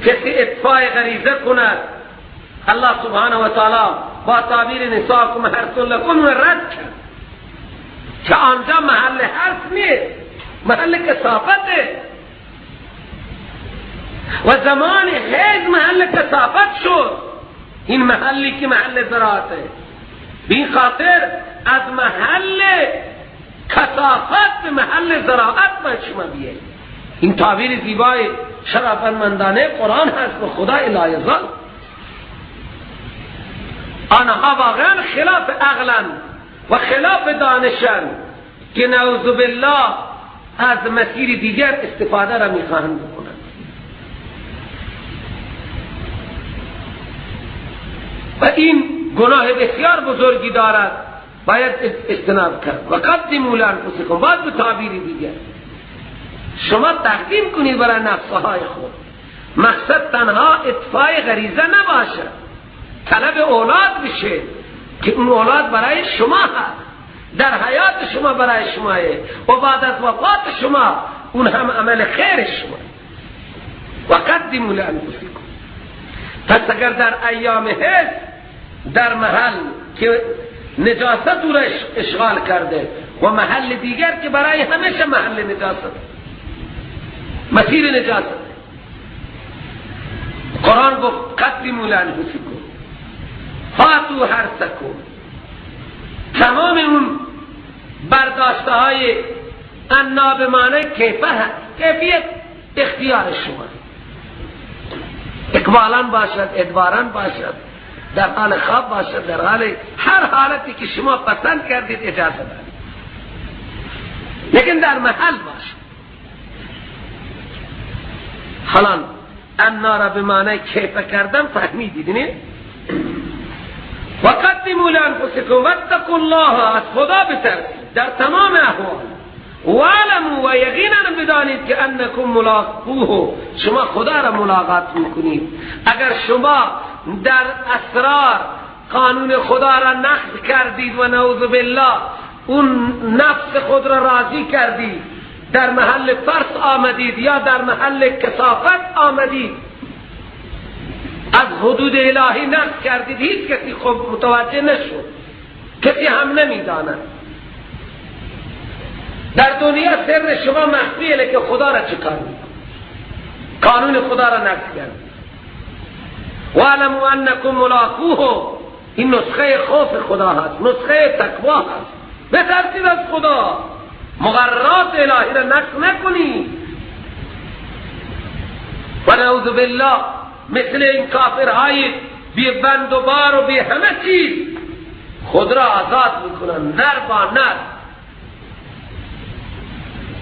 Speaker 1: کسی اطفاء غریزه کند، الله سبحانه و تعالی با تعبیر نساءکم حرث لکم رد کرد که آنجا محل حرث نیست. محل کثافته و زمان حیض محل کثافت شد، این محلی که محل زراعته. به این خاطر از محل کثافت به محل زراعت باید شما بیایید. این تعبیر زیبای شرافتمندانه قرآن هست و خدا لایزال. آنها واقعا خلاف عقلن و خلاف دانشن که نعوذ بالله از مسیر دیگر استفاده را میخواهند بکنند. و این گناه بسیار بزرگی دارد، باید اجتناب کرد. و قدموا لانفسکم، باید به تعبیر دیگر شما تقدیم کنید برای نفسهای خود. مقصد تنها اطفاء غریزه نباشد، طلب اولاد بشه که اون اولاد برای شما هست، در حیات شما برای شماه و بعد از وفات شما اون هم عمل خیر شما. و قدموا لانفسکم. پس اگر در ایام حیض در محل که نجاست او را اشغال کرده و محل دیگر که برای همیشه محل نجاست، مسیر نجاست، قرآن گفت قدموا لانفسکم فاتوا حرثکم. تمام اون برداشته های انا به معنی کیفه هست، کیفیت اختیار شما، اقبالا باشد، ادبارا باشد، در حال خواب باشد، در حال هر حالتی که شما پسند کردید اجازه دارید، لیکن در محل باشد. حالا انا را به معنی کیفه کردن فهمیدید نه؟ وقدموا لانفسکم واتقوا الله، از خدا بترسید در تمام احوال. وعلموا و یقینا بدانید که انکم ملاقوه، شما خدا را ملاقات میکنید. اگر شما در اسرار قانون خدا را نقض کردید و نعوذ بالله اون نفس خود را راضی کردید، در محل فرس آمدید یا در محل کثافت آمدید، از حدود الهی نقض کردید، هیچ کسی خب متوجه نشد، کسی هم نمیداند. در دنیا سر شما مخفیه، لیکن خدا را چه کار میکنه؟ قانون خدا را نقض کرد. وَاعْلَمُوا أَنَّكُمْ مُلَاقُوهُ، این نسخه خوف خدا هست، نسخه تقوا هست. بترسید از خدا، مقررات الهی را نقض نکنید. و نعوذ بالله مثل این کافرهای بی بند و بار و بی همه چیز خود را آزاد میکنن، نر با نر،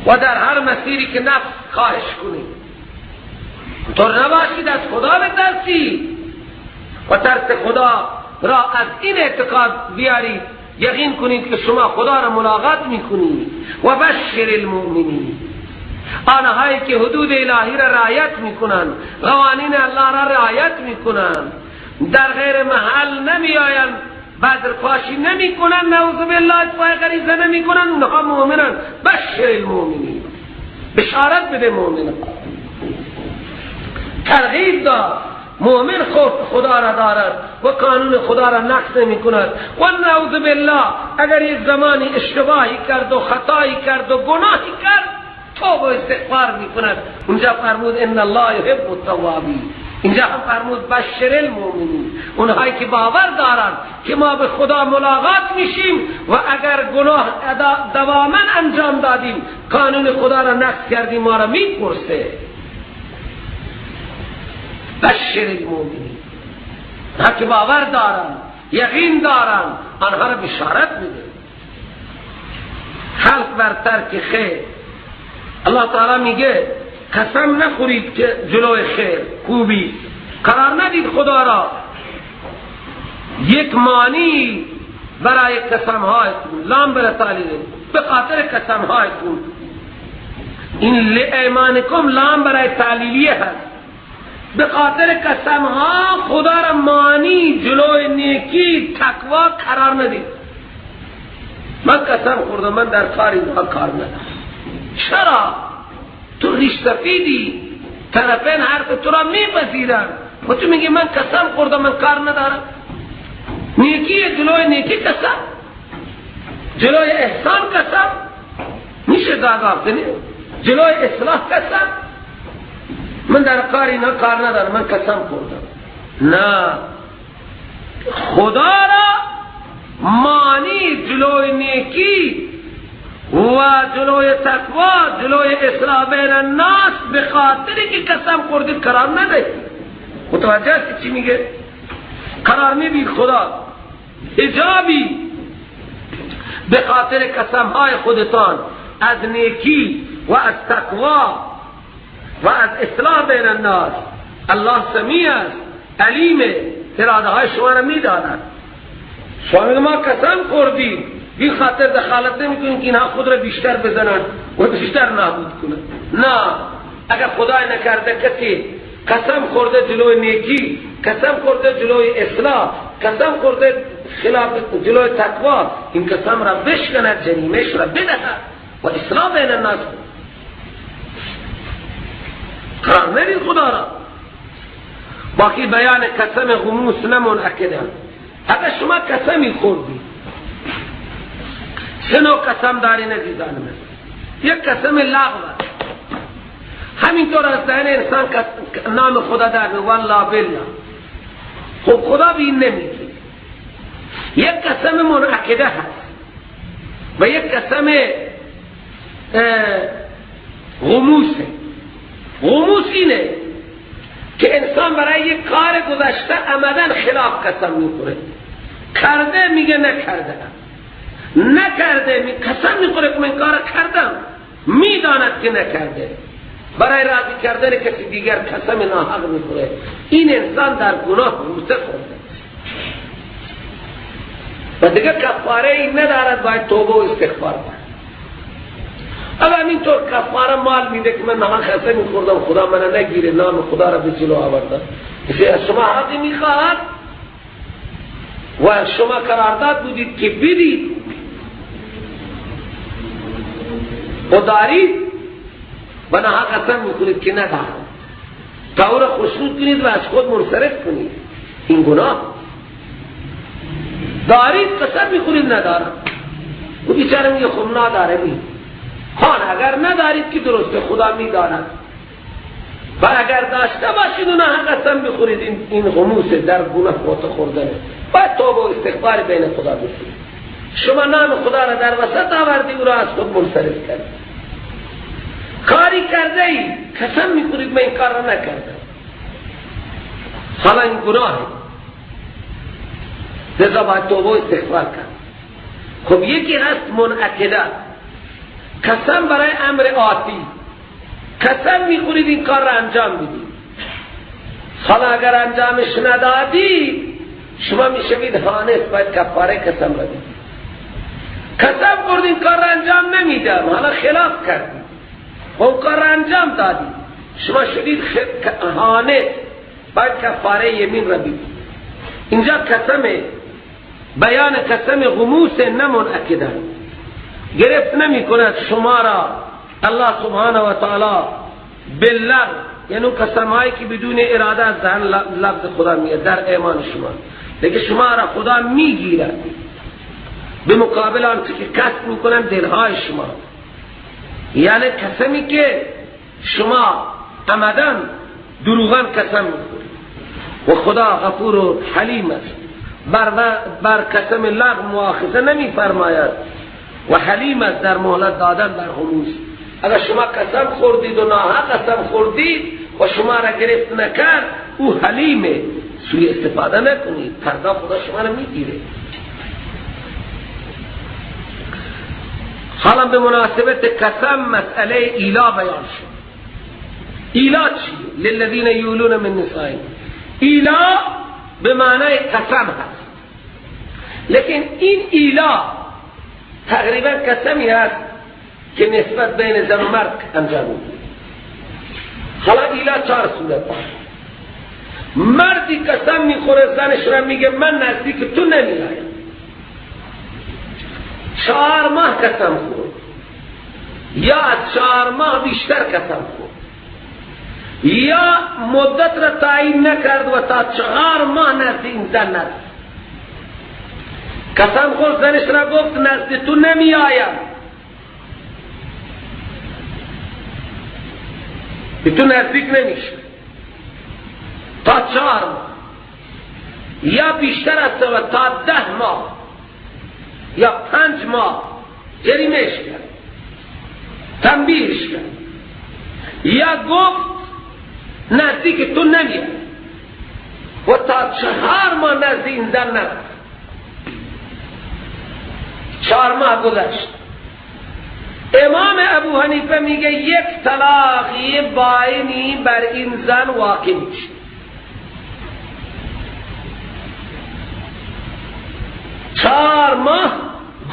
Speaker 1: و در هر مسیری که نفس خواهش کنید. طور نباشید، از خدا بترسید و ترس خدا را از این اعتقاد بیارید، یقین کنید که شما خدا را ملاقات میکنید. و بشر المؤمنین، آنهایی که حدود الهی را رعایت میکنن، قوانین الله را رعایت میکنن، در غیر محل نمیآیند، بدرپاشی نمیکنن، نعوذ بالله اطفاء غریزه نمیکنن، اونها مؤمنن. بشر المؤمنین، بشارت بده مؤمنان، ترغیب دار. مؤمن خوف خدا را دارد و قانون خدا را نقض نمی کند. و نعوذ بالله اگر یک زمانی اشتباهی کرد و خطایی کرد و گناهی کرد، توبه و استغفار می کند. اونجا فرمود ان الله یحب التوابین، اینجا هم فرمود بشر المؤمنین، اونهایی که باور دارند که ما به خدا ملاقات میشیم و اگر گناه دواما انجام دادیم، قانون خدا را نقض کردیم، ما را میپرسه. بشر المؤمنین، اونها که باور دارند، یقین دارند، آنها را بشارت میده. خلق بر ترک خیر، الله تعالی میگه قسم نخورید که جلوی خیر خوبی قرار ندید. خدا را یک معنی برای قسم هایتون، لام برای تعلیله، به خاطر قسم هایتون. این لایمانکم لام برای تعلیلیه هست. به خاطر قسم ها خدا را معنی جلوی نیکی تقوا قرار ندید. من قسم خوردم، من در کار اینها کار ندارم. چرا؟ تو ریش سفیدی، طرفین حرف تو را میپذیرن و تو میگی من قسم خوردم، من کار ندارم. نیکی جلوی نیکی قسم، جلوی احسان قسم میشه داغ. جلوی اصلاح قسم؟ من در کار اینا کار ندارم، من قسم خوردم. نه، خدا را مانی جلوی نیکی و جلوی تقوا، جلوی اصلاح بین الناس به خاطری که قسم خوردید قرار ندهید. متوجه هستی چی میگه؟ قرار میدید خدا حجابی به خاطر قسم های خودتان از نیکی و از تقوا و از اصلاح بین الناس. الله سمیع است، علیمه، اراده های شما را میداند. شما میگه ما قسم خوردیم، بی خاطر دخالت نمیکنیم که اینها خود را بیشتر بزنن و بیشتر نابود کنن. نه، اگر خدای نکرده کسی قسم خورده جلوی نیکی، قسم خورده جلوی اصلاح، قسم خورده خلاف جلوی تقوا، این قسم را بشکند، جریمه‌اش را بدهد و اصلاح بین الناس. قرار ندید خدا را. باقی بیان قسم غموس نمنعقده. اگر شما قسمی خوردی، سه نوع قسم داری عزیزان من. یک قسم لغو، همینطور از دهن انسان نام خدا در والله بالله، خب خدا به این نمیگه. یک قسم منعقده هست و یک قسم غموسه. غموس اینه که انسان برای یک کار گذشته عمدن خلاف قسم میخوره، کرده میگه نکرده، نکرده قسم میخوره که من کار کردم، میداند که نکرده، برای راضی کردن کسی دیگر قسم ناحق میخوره. این انسان در گناه غوطه خورده و دیگه کفاره این ندارد، باید توبه و استغفار کنه. اما همینطور کفاره مال میده که من نهان قسم میخوردم خدا منو نگیره، نام خدا را به جلو آوردم. کسی از شما حقی میخواهد و شما قرارداد بودید که بدید و دارید و نها قسم میخورید که ندارم، تا او را خوشنود کنید و از خود منصرف کنید. این گناه. دارید قسم میخورید ندارم، و بیچاره میگه خب نداره می. هان اگر ندارید که درسته، خدا میداند، و اگر داشته باشید و نه قسم بخورید، این غموسه، در گناه غوطه خوردنه. باید توبه و استغفار بین خدا بکنید. شما نام خدا را در وسط آوردی، او را از خود منصرف کردی، کاری کرده ای قسم میخورید من این کار را نکردم، حالا این گناهه، لذا باید توبه و استغفار کرد. خب یکی هست منعقده، قسم برای امر آتی، قسم میخورید این کار را انجام میدید، حالا اگر انجامش ندادی شما میشوید حانث، باید کفاره قسم را بدید. قسم خورد این کار را انجام نمیدم، حالا خلاف کردید و اون کار را انجام دادید، شما شدید حانث، باید کفاره یمین را بدید. اینجا قسم بیان قسم غموس نمنعقده، گرفت نمی کند شما را الله سبحانه و تعالی باللغو، یعنی اون قسم هایی که بدون اراده از دهن لفظ خدا میاد در ایمان شما، لیکن شما را خدا میگیرد به مقابل آنچه که قصد میکنن دلهای شما، یعنی قسمی که شما عمدن دروغن قسم میخورید و خدا غفور و حلیم است، بر قسم لغو مؤاخذه نمیفرماید و حلیم است در مهلت دادن بر غموس. اگر شما قسم خوردید و ناحق قسم خوردید و شما را گرفت نکرد، او حلیمه، سوی استفاده نکنید، فردا خدا شما را میگیره. حالا به مناسبت قسم مسئله ایلا بیان شد. ایلا چیه؟ للذین یولون من نسائهم. ایلا به معنای قسم هست، لیکن این ایلا تقریبا قسمی هست که نسبت بین زن و مرد انجام میده. حالا ایلا چهار صورت داره. مردی قسم میخوره زنش را میگه من نزدیک تو نمیایم، 4 ماه قسم خورد یا از 4 ماه بیشتر قسم خورد یا مدت را تعیین نکرد و تا 4 ماه نزد این زن نرفت. قسم خورد زنش را گفت نزد تو نمی آیم. به تو نزدیک نمیشه تا 4 ماه یا بیشتر از تا 10 ماه یا 5 ماه جریمهش کرد، تنبیهش کرد، یا گفت نزدیک تو نمیاد و تا 4 ماه نزد این زن نرفت. 4 ماه گذشت. امام ابو حنیفه میگه یک طلاقی باینی بر این زن واقع میشه. 4 ماه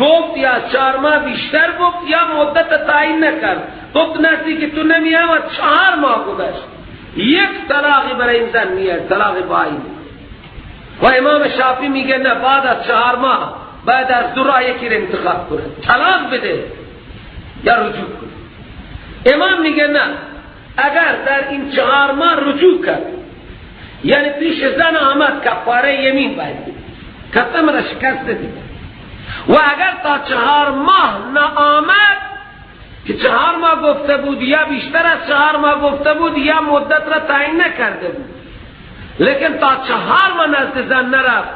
Speaker 1: گفت یا 4 ماه بیشتر گفت یا مدت تعیین نکرد، گفت نزدیک تو نمیاد و 4 ماه گذشت، یک طلاقی برای این زن میاد، طلاق باینی. و امام شافعی میگه نه، بعد از 4 ماه بعد از دو راه یکی رو انتخاب کنه، طلاق بده یا رجوع کنه. امام میگه نه، اگر در این 4 ماه رجوع کرد، یعنی پیش زن آمد، کفاره یمین باید بده، قسم را شکست دیده. و اگر تا 4 ماه نآمد که 4 ماه گفته بود یا بیشتر از 4 ماه گفته بود یا مدت را تعیین نکرده بود، لیکن تا 4 ماه نزد زن نرفت،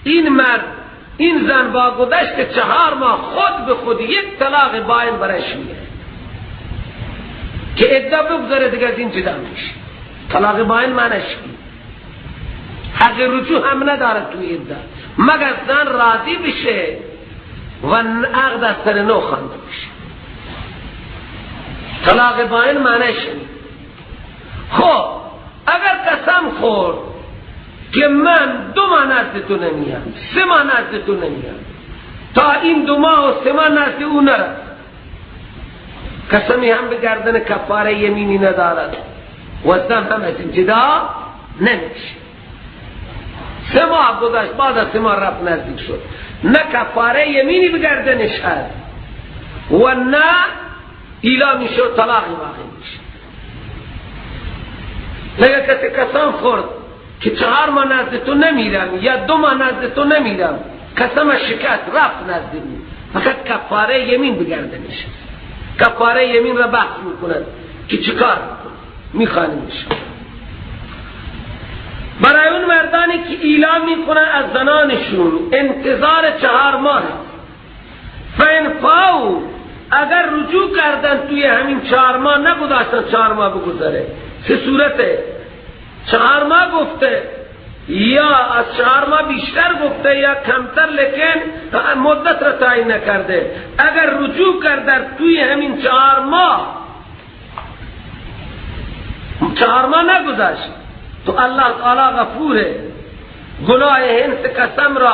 Speaker 1: این مرد این زن با گذشت 4 ماه خود به خود یک طلاق باین برش میه که ادعا بگذاره دیگه از این جدا میشه. طلاق باین معنیش حق رجوع هم نداره توی ادعا، مگر زن راضی بشه و عقد از سر نو خوانده بشه. طلاق باین معنیش. خب اگر قسم خورد که من 2 ماه نزد تو نمیم، 3 ماه نزد تو نمیم، تا این 2 ماه و 3 ماه نزد او نرفت، قسمی هم به گردن کفاره یمینی ندارد و زن هم از این جدا نمیشه. 3 ماه گذشت، بعد از 3 ماه رفت نزدیک شد، نه کفاره یمینی به گردنش هست و نه ایلا میشه و طلاقی واقع میشه. لگه کسی قسم خورد که 4 ماه نزد تو نمیرم یا 2 ماه نزد تو نمیرم، قسم شکست، رفت نزد او، فقط کفاره یمین به گردنش. کفاره یمین را بحث میکنند که چیکار میکنه، میخوانیمش. برای اون مردانی که ایلا میکنن از زنانشون انتظار 4 ماه، فین فاو، اگر رجوع کردن توی همین 4 ماه، نگذاشتن 4 ماه بگذره، سه صورته، 4 ماه گفته یا از 4 ماه بیشتر گفته یا کمتر، لیکن مدت را تعیین نکرده. اگر رجوع کردن توی همین 4 ماه، 4 ماه نگذاشت، تو الله تعالی غفوره، گناه حنث قسم را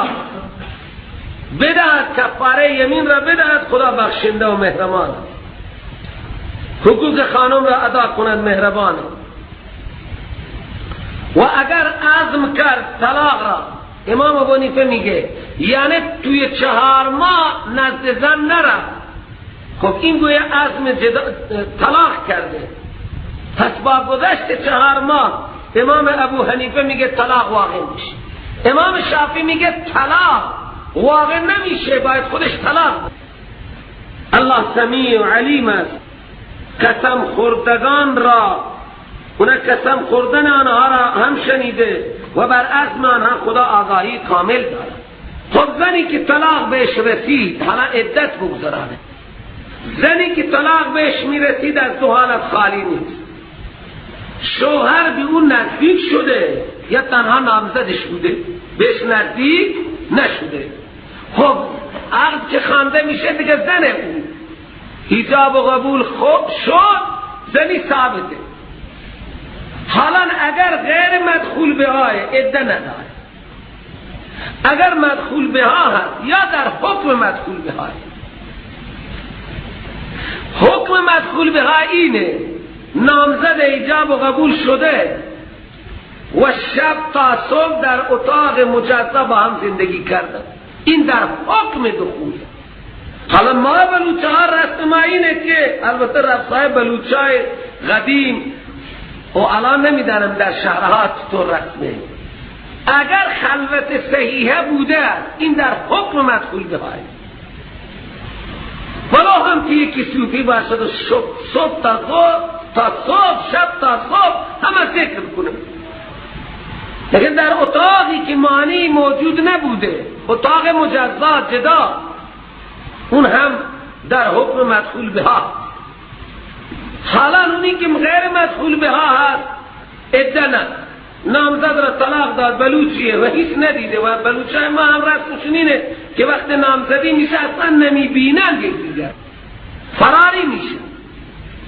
Speaker 1: بدهد، کفاره یمین را بدهد، خدا بخشنده و مهربان، حقوق خانم را ادا کند، مهربان. و اگر عزم کرد طلاق را، امام ابو حنیفه میگه یعنی توی 4 ماه نزد زن نرفت، خب این گویا عزم طلاق کرده، پس با گذشت 4 ماه امام ابو حنیفه میگه طلاق واقع میشه. امام شافعی میگه طلاق واقع نمیشه، باید خودش طلاق. الله سمیع و علیم است. قسم خوردگان را، اونا قسم خوردن آنها را هم شنیده و بر عزم آنها خدا آگاهی کامل دارد. خب زنی که طلاق بهش رسید، حالا عدت بگذرانه، زنی که طلاق بهش میرسید از دو حالت خالی نیست، شوهر به اون نزدیک شده یا تنها نامزدش بوده، بهش نزدیک نشده. خب عقد که خوانده میشه دیگه زن او، حجاب و قبول خوب شد، زنی ثابته. حالا اگر غیر مدخول به های عده نداره، اگر مدخول به ها هست یا در حکم مدخول به های، حکم مدخول به ها اینه نامزد ایجاب و قبول شده و شب تا صبح در اتاق مجزا با هم زندگی کردن، این در حکم دخوله. حالا ما بلوچه ها رسم ما اینه که البته رسمای بلوچه های قدیم و الان نمیدانم در شهرها چطور رسمه، اگر خلوت صحیحه بوده این در حکم مدخول به های، ولو هم که یکی صوفی باشد و صبح تا ظهر تا صبح، شب تا صبح همه ذکر کنه. لیکن در اتاقی که مانعی موجود نبوده، اتاق مجزا جدا، اون هم در حکم مدخول بها. حالا اونی که غیر مدخول بها هست عده نه، نامزد را طلاق داد، بلوچیه و هیچ ندیده، و بلوچه ما هم رسمشون اینه که وقت نامزدی میشه اصلا نمیبینن یکدیگر، فراری میشه.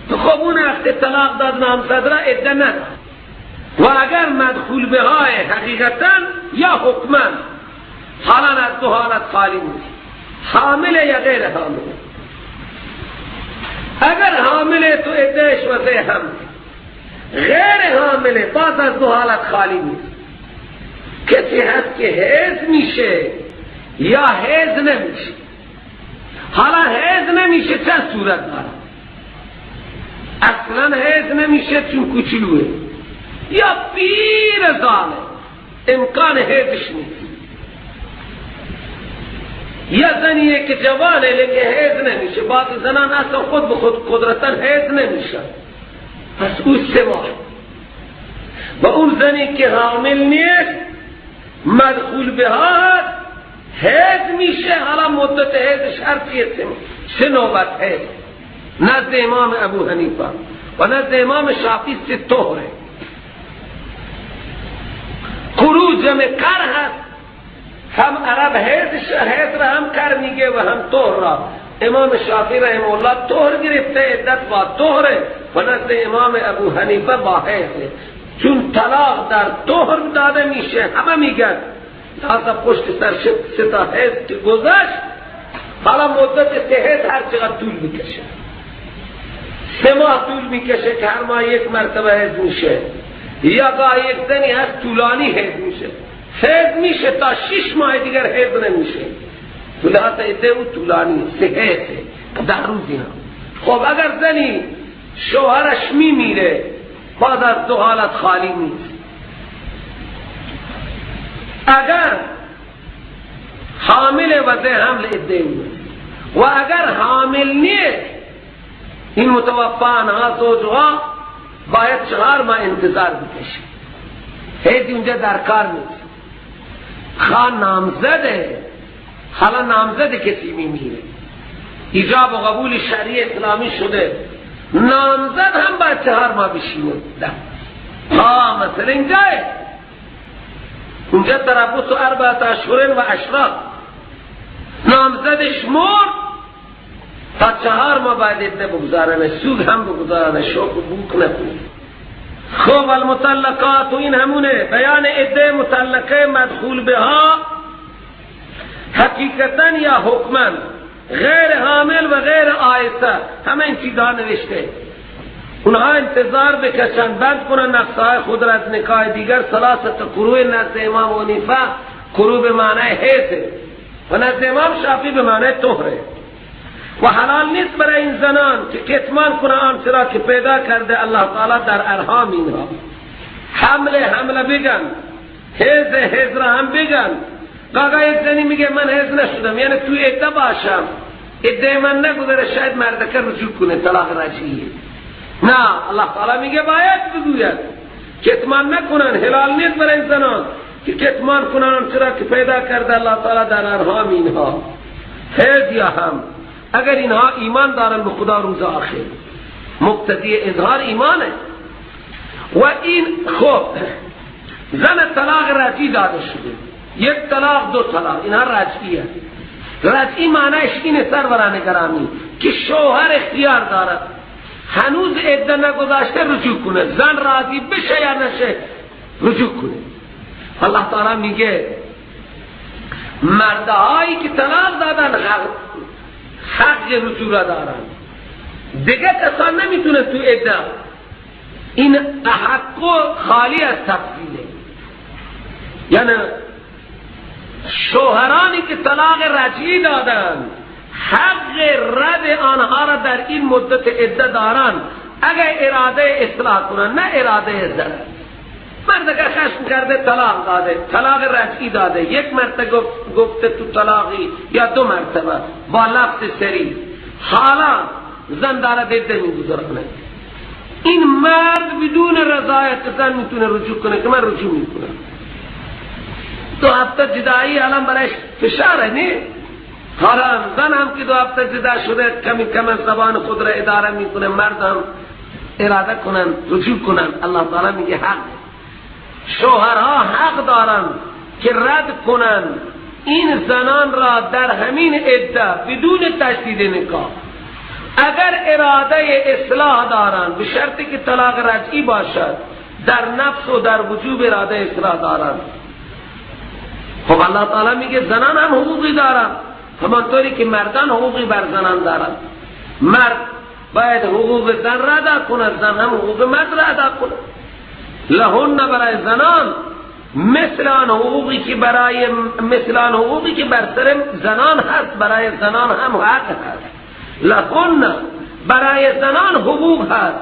Speaker 1: تو خب اون وقت طلاق داد نامزد را عده نه. و اگر مدخول بهای حقیقتا یا حکما، حالا از دو حالت خالی نیست، حامله یا غیر حامله. اگر حامله تو عدهش وضع حمل، غیر حامله باز از دو حالت خالی نیست. کسی هست که حیض میشه یا حیض نمیشه. حالا حیض نمیشه چند صورت داره؟ اصلا حیض نمیشه چون کوچولوه یا پیر زاله، امکان حیضش نیست. یا زنیه که جوانه لیکن حیض نمیشه، بعض زنان اصلا خود به خود قدرتا حیض نمیشه، پس او 3 ماه. و اون زنی که حامل نیست، مدخول بها هست، حیض میشه، حالا مدت حیضش هرچیه 3 نوبت حیض نزد امام ابو حنیفه و نزد امام شافعی 3 طهره. قرو جمع قر هست، هم عرب حیض را هم قر میگه و هم طهر را. امام شافعی رحمه الله طهر گرفته، عدت با طهره، و نزد امام ابو حنیفه با حیضه، چون طلاق در طهر داده میشه، همه میگن لحاظا پشت سر 3 تا حیض که گذشت، حالا مدت 3 حیض هر چقدر طول میکشه، 3 ماه طول میکشه که هر ماه 1 مرتبه حیض میشه، یا گاهی یک زنی هست طولانی حیض میشه، حیض میشه تا 6 ماه دیگر حیض نمیشه، تو لحاظ عده او طولانی 3 حیضه 10 روزی هم. خب اگر زنی شوهرش میمیره باز از دو حالت خالی نیست. اگر حامل وضع حمل عده او، و اگر حامل نیست این متوفا عنها زوجها باید 4 ماه انتظار بکشه، حیض اونجا در کار نیست. خان نامزده، حالا نامزد کسی میمیره، ایجاب و قبول شرعی اسلامی شده، نامزد هم باید 4 ماه بشینه. ها مثلا اینجاه، اونجا تربص 4 اشهر و 10، نامزدش مرد تا 4 ماه باید عده بگذارنه، سوگ هم بگذارنه، شوق و بوک نکنه. خب المطلقات این همونه بیان عده مطلقه مدخول بها حقیقتا یا حکما، غیر حامل و غیر آیسه، همه این چیزها نوشته. اونها انتظار بکشن، بند کنن نفسهای خود را از نکاح دیگر. 3 قروء نزد امام حنیفه، قروء به معنی حیضه و نزد امام شافعی به معنی طهره. و حلال نیست برای این زنان که کتمان کنه آنچه را که پیدا کرده الله تعالی در ارحام اینها. حمله بگن، حیض را هم بگن. گاگا یک زنی میگه من حیض نشدم، یعنی توی عده باشم، عده من نگذره، شاید مردکه رجوع کنه، طلاق رجعیه. نه، الله تعالی میگه باید بگوید، کتمان نکنن. حلال نیست برای این زنان که کتمان کنن آنچه را که پیدا کرده الله تعالی در ارحام اینها، حیض یا هم. اگر اینها ایمان دارن به خدا روز آخر، مقتضی اظهار ایمانه. و این خب زن طلاق رجعی داده شده، 1 طلاق 2 طلاق، اینها رجعیه. رجعی معنیش اینه سروران گرامی که شوهر اختیار دارد، هنوز عده نگذاشته رجوع کنه، زن راضی بشه یا نشه رجوع کنه. الله تعالی میگه مردهایی که طلاق دادن حق رجوع را دارن، دیگه کسان نمیتونه تو عده. این حق خالی از تفصیله، یعنی شوهرانی که طلاق رجعی دادن حق رد آنها را در این مدت عده دارن، اگر اراده اصلاح کنن، نه اراده ضرر. مرد که خشم کرده طلاق داده، طلاق رجعی داده، 1 مرتبه گفته تو طلاقی یا 2 مرتبه با لفظ سری، حالا زن داره عده میگذرانه، این مرد بدون رضایت زن میتونه رجوع کنه که من رجوع میکنم. 2 هفته جدایی الان برایش فشاره، نه؟ حالا زن هم که 2 هفته جدا شده کمی کم از زبان خود را اداره میکنه، مرد هم اراده کنن رجوع کنن. الله تعالی میگه حق، شوهرها حق دارن که رد کنن این زنان را در همین عده بدون تجدید نکاح، اگر اراده اصلاح دارن به شرطی که طلاق رجعی باشد، در نفس و در وجوب اراده اصلاح دارن. خب الله تعالی میگه زنان هم حقوقی دارن، همانطوری که مردان حقوقی بر زنان دارن. مرد باید حقوق زن را ادا کند، زن هم حقوق مرد را ادا کند. لهن برای زنان مثل آن حقوقی که برای مثل آن حقوقی که بر سر زنان هست، برای زنان هم حق هست. لهن برای زنان حقوق هست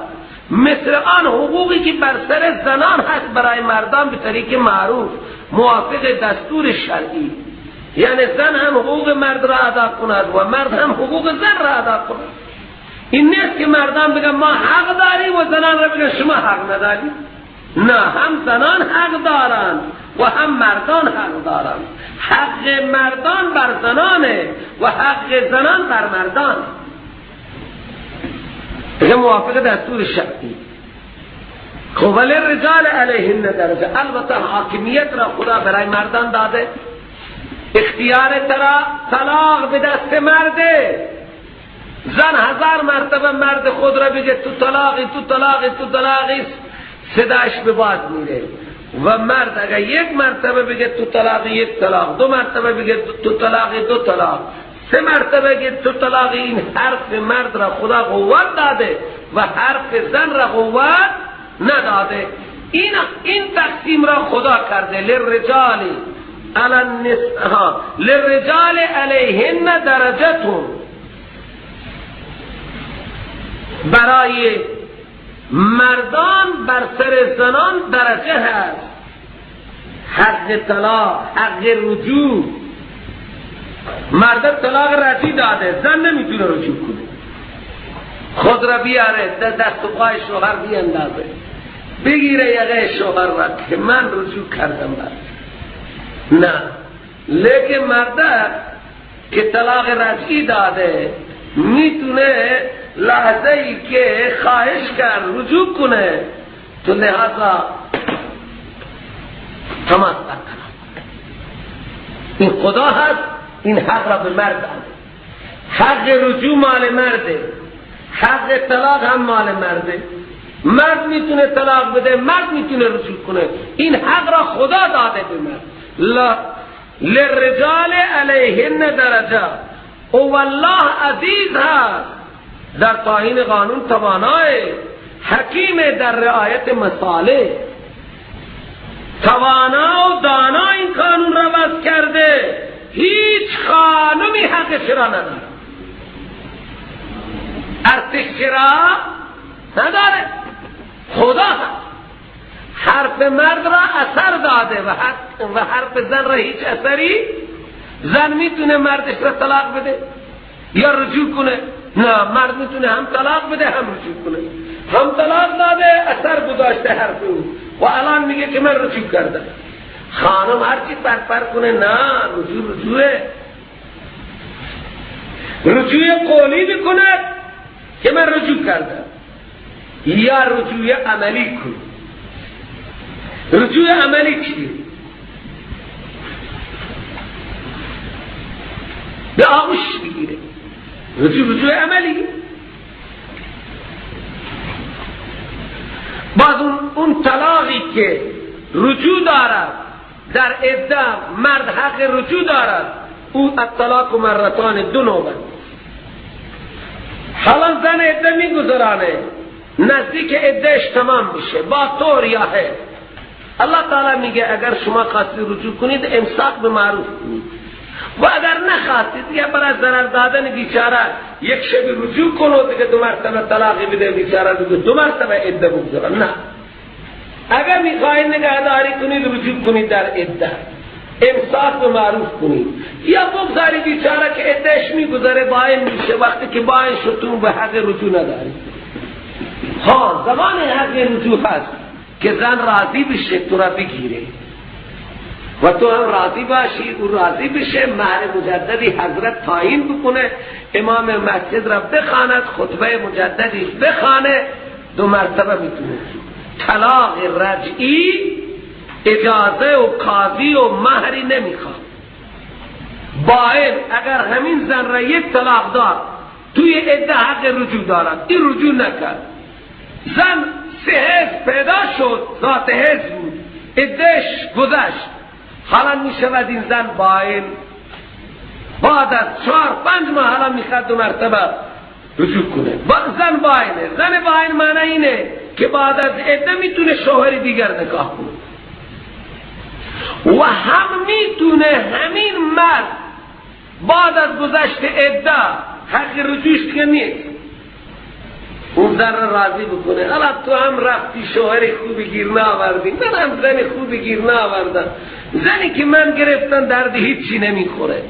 Speaker 1: مثل آن حقوقی که بر سر زنان هست برای مردان به طریق معروف موافق دستور شرعی. یعنی زن هم حقوق مرد را ادا کند و مرد هم حقوق زن را ادا کند. این نیست که مردان بگن ما حق داریم و زنان را بگن شما حق نداریم. نه، هم زنان حق دارند و هم مردان حق دارند. حق مردان بر زنانه و حق زنان بر مردان، دیگه موافق دستور شرعی. خب ولی رجال علیهن درجه، البته حاکمیت را خدا برای مردان داده، اختیار طلاق به دست مرده. زن 1000 مرتبه مرد خود را بگه تو طلاقی تو طلاقی تو طلاقی، صداش به باد میره. و مرد اگر 1 مرتبه بگه تو طلاقی 1 طلاق، 2 مرتبه بگه تو طلاقی 2 طلاق، 3 مرتبه بگه تو طلاقی، این حرف مرد را خدا قوت داده و حرف زن را قوت نداده. این تقسیم را خدا کرده. للرجال علی النساء، للرجال علیهن درجتون، برای مردان بر سر زنان درجه هست، حق طلاق، حق رجوع. مرد طلاق رجعی داده، زن نمیتونه رجوع کنه، خود را بیاره دست و پای شوهر بیاندازه، بگیره یقه شوهر را که من رجوع کردم برد. نه، لیکن مرد که طلاق رجعی داده میتونه لحظه ای که خواهش کرد رجوع کنه، تو لحاظا تماس برقرار. این خدا هست، این حق را به مرد داده. حق رجوع مال مرده، حق طلاق هم مال مرده. مرد میتونه طلاق بده، مرد میتونه رجوع کنه. این حق را خدا داده به مرد. للرجال علیهن درجه. او والله عزیز هست، در تعیین قانون توانای، حکیم در رعایت مصالح، توانا و دانا این قانون را وضع کرده. هیچ خانمی حق چرا نداره، ارتش چرا نداره. خدا حرف مرد را اثر داده و حرف زن را هیچ اثری. زن میتونه مردش را طلاق بده یا رجوع کنه؟ نه، مرد میتونه هم طلاق بده هم رجوع کنه. هم طلاق داده، اثر گذاشته حرف او، و الان میگه که من رجوع کردم. خانم هرچی پرپر کنه، نه، رجوع رجوعه. رجوع قولی بکنه که من رجوع کردم، یا رجوع عملی کنه. رجوع عملی چیه؟ به آغوش بگیره. رجوع عملی. باز اون طلاقی که رجوع دارد در عده، مرد حق رجوع دارد، او الطلاق مرتان، 2 نوبت. حالا زن عده میگذرانه، نزدیک عدهش تمام میشه با طور یا حیض. الله تعالی میگه اگر شما خواستید رجوع کنید امساک به معروف کنید، و اگر نخواستید یا برای ضرر دادن بیچاره یک شب رجوع کن و دیگه 2 مرتبه طلاقی بده بیچاره، دیگه 2 مرتبه عده بگذارن. نه، اگر میخواهید نگهداری کنید رجوع کنید در عده، امساک به معروف کنید، یا بگذاری بیچاره که عدهش میگذره باین میشه. وقتی که باین شد تو به حق رجوع نداری. ها زمان حق رجوع هست که زن راضی بشه تو را بگیره و تو هم راضی باشی، او راضی بشه، مهر مجددی حضرت تعیین بکنه، امام مسجد را بخواند، خطبه مجددی بخوانه، دو مرتبه میتونه. طلاق رجعی اجازه و قاضی و مهری نمیخواد. باید اگر همین زن را یک طلاق داد توی عده حق رجوع دارد، این رجوع نکرد، زن سه حیض پیدا شد، ذات حیض بود، عدهش گذشت، حالا میشود این زن باین. بعد از 4-5 ماه حالا میخواد دو مرتبه رجوع کنه. زن باینه. زن باین معنی اینه که بعد از عده میتونه شوهر دیگر نکاح کنه و هم میتونه همین مرد بعد از گذشت عده حق رجوعش که نیست، اون زن را راضی بکنه. حالا تو هم رفتی شوهر خوبی گیر نآوردی، من هم زن خوبی گیر نآوردم، زنی که من گرفتم درد هیچی نمیخوره،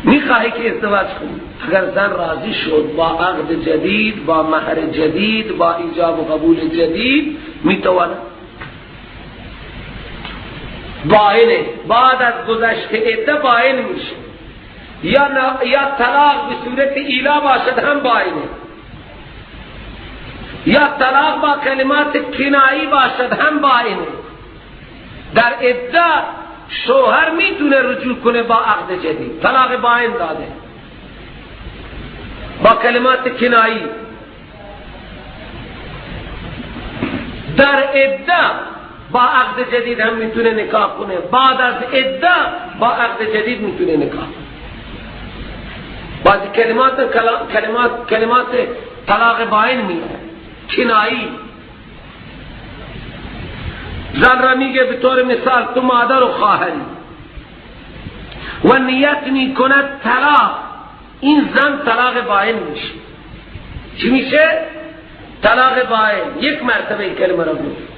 Speaker 1: میخواهی که ازدواج کنی. اگر زن راضی شد با عقد جدید، با مهر جدید، با ایجاب و قبول جدید، میتواند باینه. بعد از گذشت عده باین میشه، یا طلاق به صورت ایلا باشد هم باینه، یا طلاق با کلمات کنایی باشد هم باینه. در عده شوهر میتونه رجوع کنه با عقد جدید، طلاق باین داده با کلمات کنایی. در عده با عقد جدید هم میتونه نکاح کنه، بعد از عده با عقد جدید میتونه نکاح کنه. بعضی کلمات کلمات کلمات طلاق باین میاد، کنایی. زن را میگه به طور مثال تو مادر و خواهری و نیت میکند طلاق، این زن طلاق باین میشه. چی میشه؟ طلاق باین. یک مرتبه این کلمه را گفت.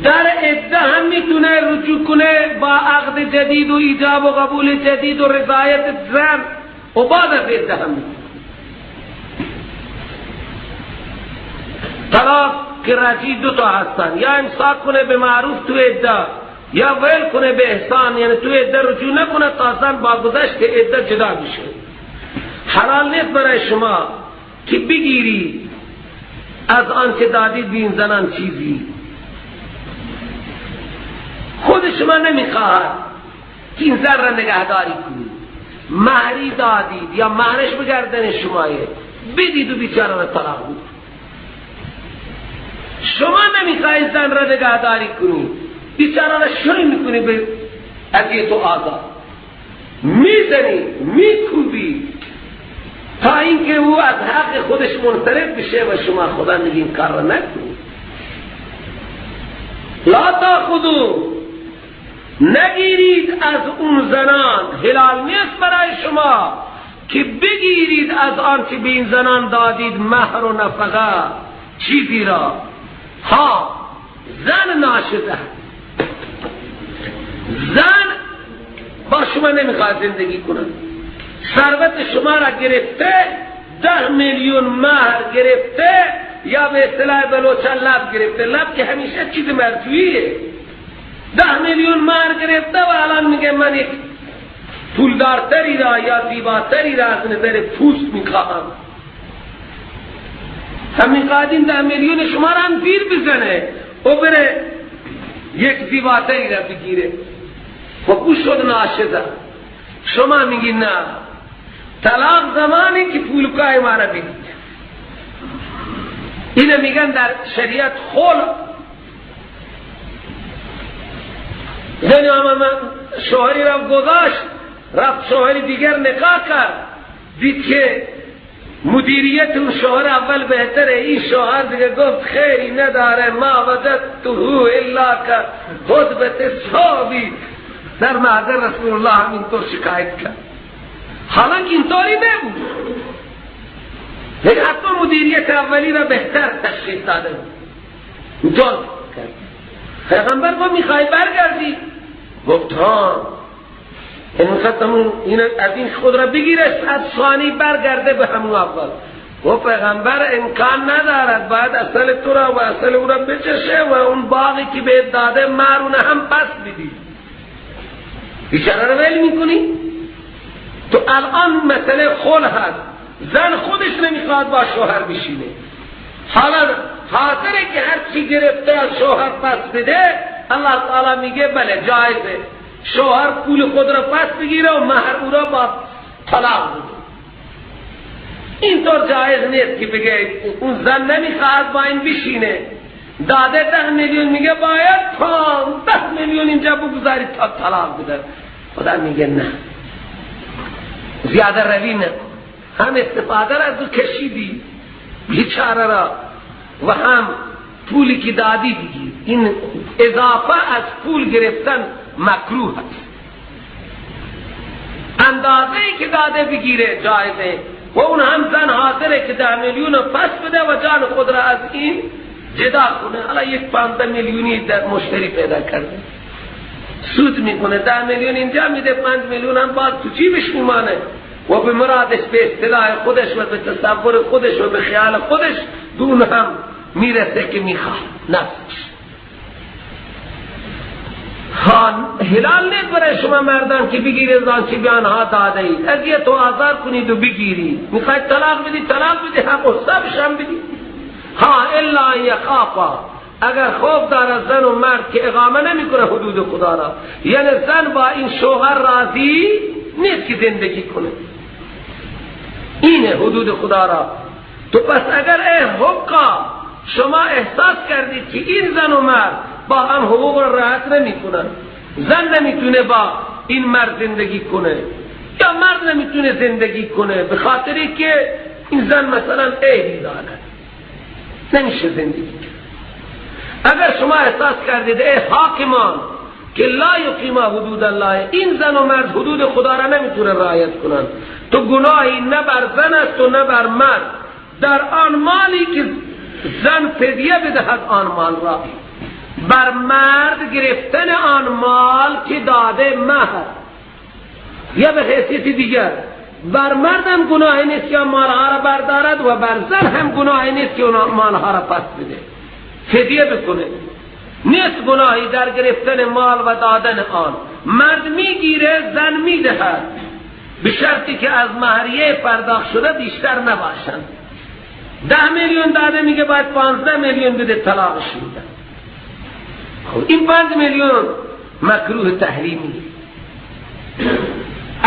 Speaker 1: در عده هم میتونه رجوع کنه با عقد جدید و ایجاب و قبول جدید و رضایت زن، و بعد از عده هم میتونه. طلاق که رجعی دو تا هستن، یا امساک کنه به معروف تو عده، یا ول کنه به احسان، یعنی تو عده رجوع نکنه تا زن با گذشت عده جدا بشه. حلال نیست برای شما که بگیری از آنچه دادید به این زنان چیزی. خود شما نمیخواهد که این زن را نگهداری کنید، مهری دادید یا مهرش به گردن شمایه، بدید و بیچاره را طلاق بود. شما نمیخواهید زن را نگهداری کنید، بیچاره را شروع میکنی به اذیت و آزار، میزنی، میکوبی تا اینکه او از حق خودش منصرف بشه و شما خدا میگی این کار را نکنید. لا تاخذوا، نگیرید از اون زنان، حلال نیست برای شما که بگیرید از آنچه به این زنان دادید مهر و نفقه چیزی را. ها زن ناشزه، زن با شما نمیخواد زندگی کنه، ثروت شما را گرفته، 10 میلیون مهر گرفته، یا به اصطلاح بلوچان لب گرفته، لب که همیشه چیز مرجوییه. 10 میلیون مهر گرفته و الان میگه من یک پولدارتری را یا زیباتری را از نظر پوست میخواهم. هم میخواد این 10 میلیون شما را هم زیر بزنه و بره یک زیباتری را بگیره. خب او شد ناشزه. شما میگی نه، طلاق زمانی که پولکای ما را بدید. اینه میگن در شریعت خلع. یعنی من شوهری را گذاشت، رفت شوهری دیگر نکاح کرد، دید که مدیریت اون شوهر اول بهتره، این شوهر دیگه گفت خیری نداره، ما وجدته الا که خطبت صحابی. در محضر رسول الله همینطور شکایت کرد، حالانکه اینطوری نبود، لیکن حتما مدیریت اولی را بهتر تشخیص داده بود. اینطور کرد. پیغمبر گفت میخوای برگردی؟ گفت ها. این میخواست از این خود را بگیره، از ثانی برگرده به همون اول. و پیغمبر امکان ندارد، باید اصل تو را و اصل او را بچشه و اون باغی که به داده مارونه هم پس بدی. بیچاره رو ول میکنی؟ تو الان مسئله خلع هست، زن خودش نمیخواد با شوهر بشینه، حالا حاضره که هر چی گرفته از شوهر پس بده. الله تعالی میگه بله جایزه، شوهر پول خود را پس بگیره و مهر او را با طلاق بده. اینطور جایز نیست که بگه اون زن نمیخواد با این بشینه، داده 10 میلیون، میگه باید 15 میلیون اینجا بگذاری تا طلاق بده. خدا میگه نه، زیاده روی نکن، هم استفاده را از او کشیدی بیچاره را و هم پولی که دادی بگیر. این اضافه از پول گرفتن مکروه است. اندازه‌ای که داده بگیره جایزه و اون هم زن حاضره که 10 میلیون پس بده و جان خود را از این جدا کنه. حالا یک 15 میلیونی در مشتری پیدا کرده، سود میکنه، 10 میلیون اینجا میده، 5 میلیون هم باز تو جیبش میمانه و به مرادش، به اصطلاح خودش و به تصور خودش و به خیال خودش دون هم میرسه که میخواد نفسش. حلال نیست برای شما مردان که بگیرید آنچه به آنها داده اید، اذیت و آزار کنید و بگیرید. میخواید طلاق بدید، طلاق بدید، حق و حسابش هم بدید. ها الا یخافا، اگر خوف داره زن و مرد که اقامه نمیکنه حدود خدا را، یعنی زن با این شوهر راضی نیست که زندگی کنه، اینه حدود خدا را. تو پس اگر ای حقا شما احساس کردید که این زن و مرد با هم حقوق را رعایت نمی کنن، زن نمیتونه با این مرد زندگی کنه یا مرد نمیتونه زندگی کنه به خاطری که این زن مثلا عیبی داره، نمیشه زندگی کرد. اگر شما احساس کردید ای حاکمان که لا یقیما حدود الله، این زن و مرد حدود خدا را نمیتونه رعایت کنن، تو گناهی نه بر زن است و نه بر مرد در آن مالی که زن فدیه بدهد آن مال را، بر مرد گرفتن آن مال که داده مهر یا به حیثیت دیگر، بر مرد هم گناهی نیست که مالها را بردارد و بر زن هم گناهی نیست که مالها را پس بده، فدیه بکنه. نیست گناهی در گرفتن مال و دادن آن، مرد میگیره زن میدهد به شرطی که از مهریه پرداخت شده بیشتر نباشند. 10 میلیون داده، میگه باید 15 میلیون بده، طلاقش میده. خب این 5 میلیون مکروه تحریمی،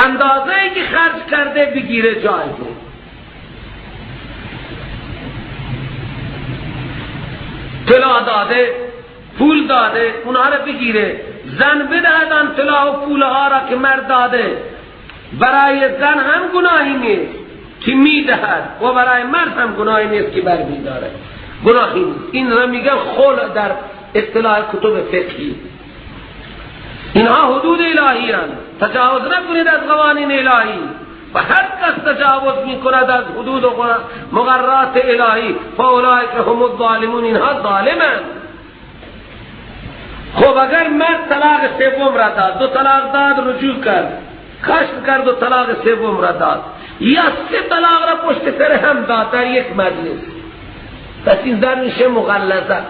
Speaker 1: اندازه‌ای که خرج کرده بگیره جایزه. طلا داده، پول داده، اونها را بگیره، زن بدهد آن طلا و پولها را که مرد داده. برای زن هم گناهی نیست که میدهد و برای مرد هم گناهی نیست که بر میداره، گناهی نیست. این را میگن خلع در اصطلاح کتب فقهی. اینها حدود الهی هستند، تجاوز نکنید از قوانین الهی و هر کس تجاوز میکند از حدود و مقررات الهی فاولئک هم الظالمون، اینها ظالمند. خب اگر مرد طلاق سوم را داد، 2 طلاق داد، رجوع کرد، خشم کرد و طلاق سوم را داد، یا 3 طلاق را پشت سر هم داد در یک مجلس، پس این زن میشه مغلظه.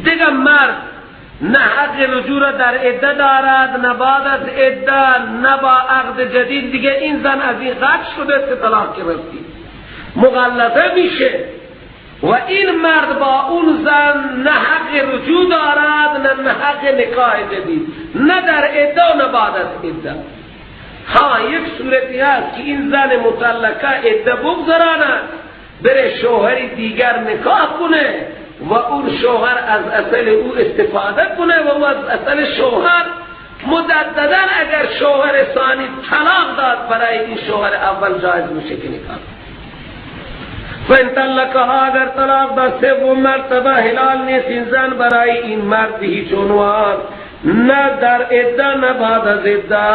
Speaker 1: دیگه مرد نه حق رجوع را در عده دارد، نه بعد از عده، نه با عقد جدید. دیگه این زن از این قطع شده، 3 طلاق که رسید مغلظه میشه و این مرد با اون زن نه حق رجوع دارد، نه حق نکاح جدید، نه در عده نه بعد از عده. ها یک صورتی هست که این زن مطلقه عده بگذراند، بره شوهری دیگر نکاح کنه و اون شوهر از اصل او استفاده کنه و او از اصل شوهر مجددا اگر شوهر ثانی طلاق داد برای این شوهر اول جایز میشه که نکاح. فإن طلقها، اگر طلاق داد سوم مرتبه حلال نیست این زن برای این مرد هیچ عنوان، نه در عده نه بعد از عده،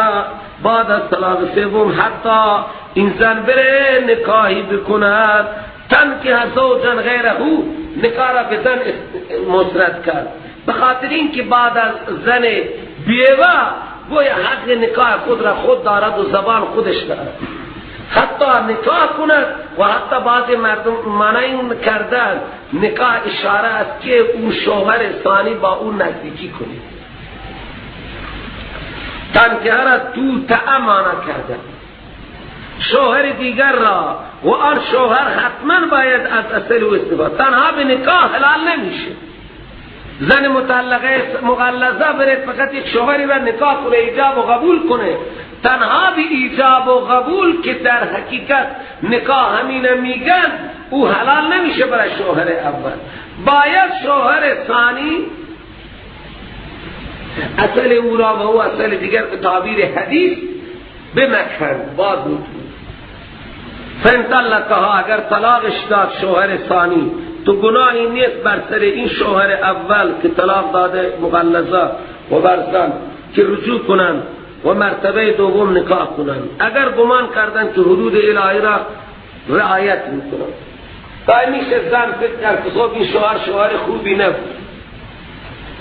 Speaker 1: بعد از طلاق سوم حتی این زن بره نکاحی بکند، تنکح زوجا غیره، نکاح را به زن مسرد کرد، به خاطر اینکه بعد از زن بیوه گویا حق نکاح خود را خود دارد و زبان خودش دارد. حتی نکاح کند و حتی بعض مردم معنی کردن نکاح اشاره است که او شوهر ثانی با او نزدیکی کنه. تنکه را تو تأمانه کردن شوهر دیگر را و آن شوهر حتما باید از اصل او استفاده، تنها به نکاح حلال نمیشه. زن مطلقه مغلظه برد فقط یک شوهری را نکاح کنه، ایجاب و قبول کنه، تنها به ایجاب و قبول که در حقیقت نکاح همینه میگن او حلال نمیشه برای شوهر اول. باید شوهر ثانی اصل او را و او اصل دیگر به تعبیر حدیث بمکن باز میتونه. فانطلقها، اگر طلاقش داد شوهر ثانی تو گناهی نیست بر سر این شوهر اول که طلاق داده مغلظه و بر زن که رجوع کنند و مرتبه دوم نکاح کنند، اگر گمان کردن که حدود الهی را رعایت میکنند. تا میشه زن فکر کرد که خب این شوهر شوهر خوبی نبود،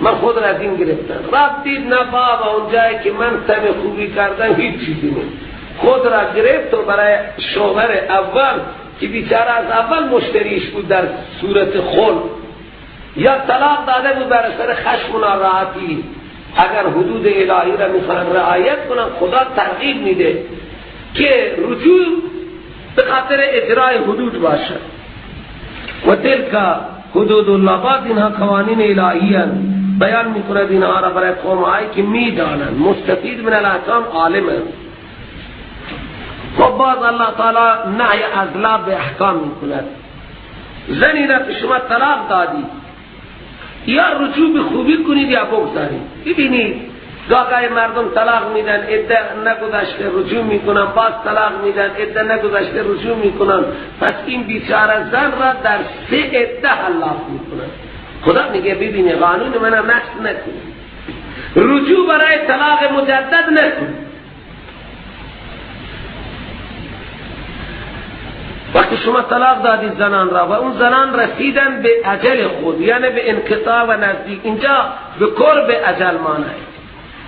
Speaker 1: من خود را از این گرفتم، رفت دید نه بابا اونجایی که من تم خوبی کردم هیچ چیزی نیست، خود را گرفت و برای شوهر اول که بیچاره از اول مشتریش بود در صورت خلع یا طلاق داده بود بر سر خشم و ناراحتی، اگر حدود الهی را میخوان رعایت کنن خدا ترغیب میده که رجوع به خاطر اجرای حدود باشد. و تلک حدود الله، بعد اینها قوانین الهی هستند، بیان میکند اینها را برای قومهایی که میدانند، مستفید من الاحکام، عالمند. خب باز الله تعالی نهی از لعب به احکام میکند. زنی را که شما طلاق دادی یا رجوع به خوبی کنید یا بگذارید. ببینید گاهی مردم طلاق میدن، عده نگذشته رجوع میکنن، باز طلاق میدن، عده نگذشته رجوع میکنن. پس این بیچاره زن را در 3 عده حلاق میکنن. خدا میگه ببینید قانون من نقض نکنید، رجوع برای طلاق مجدد نکنید. وقتی شما طلاق دادید زنان را و اون زنان رسیدن به اجل خود، یعنی به انقطاع و نزدیک، اینجا به قرب اجل مانه،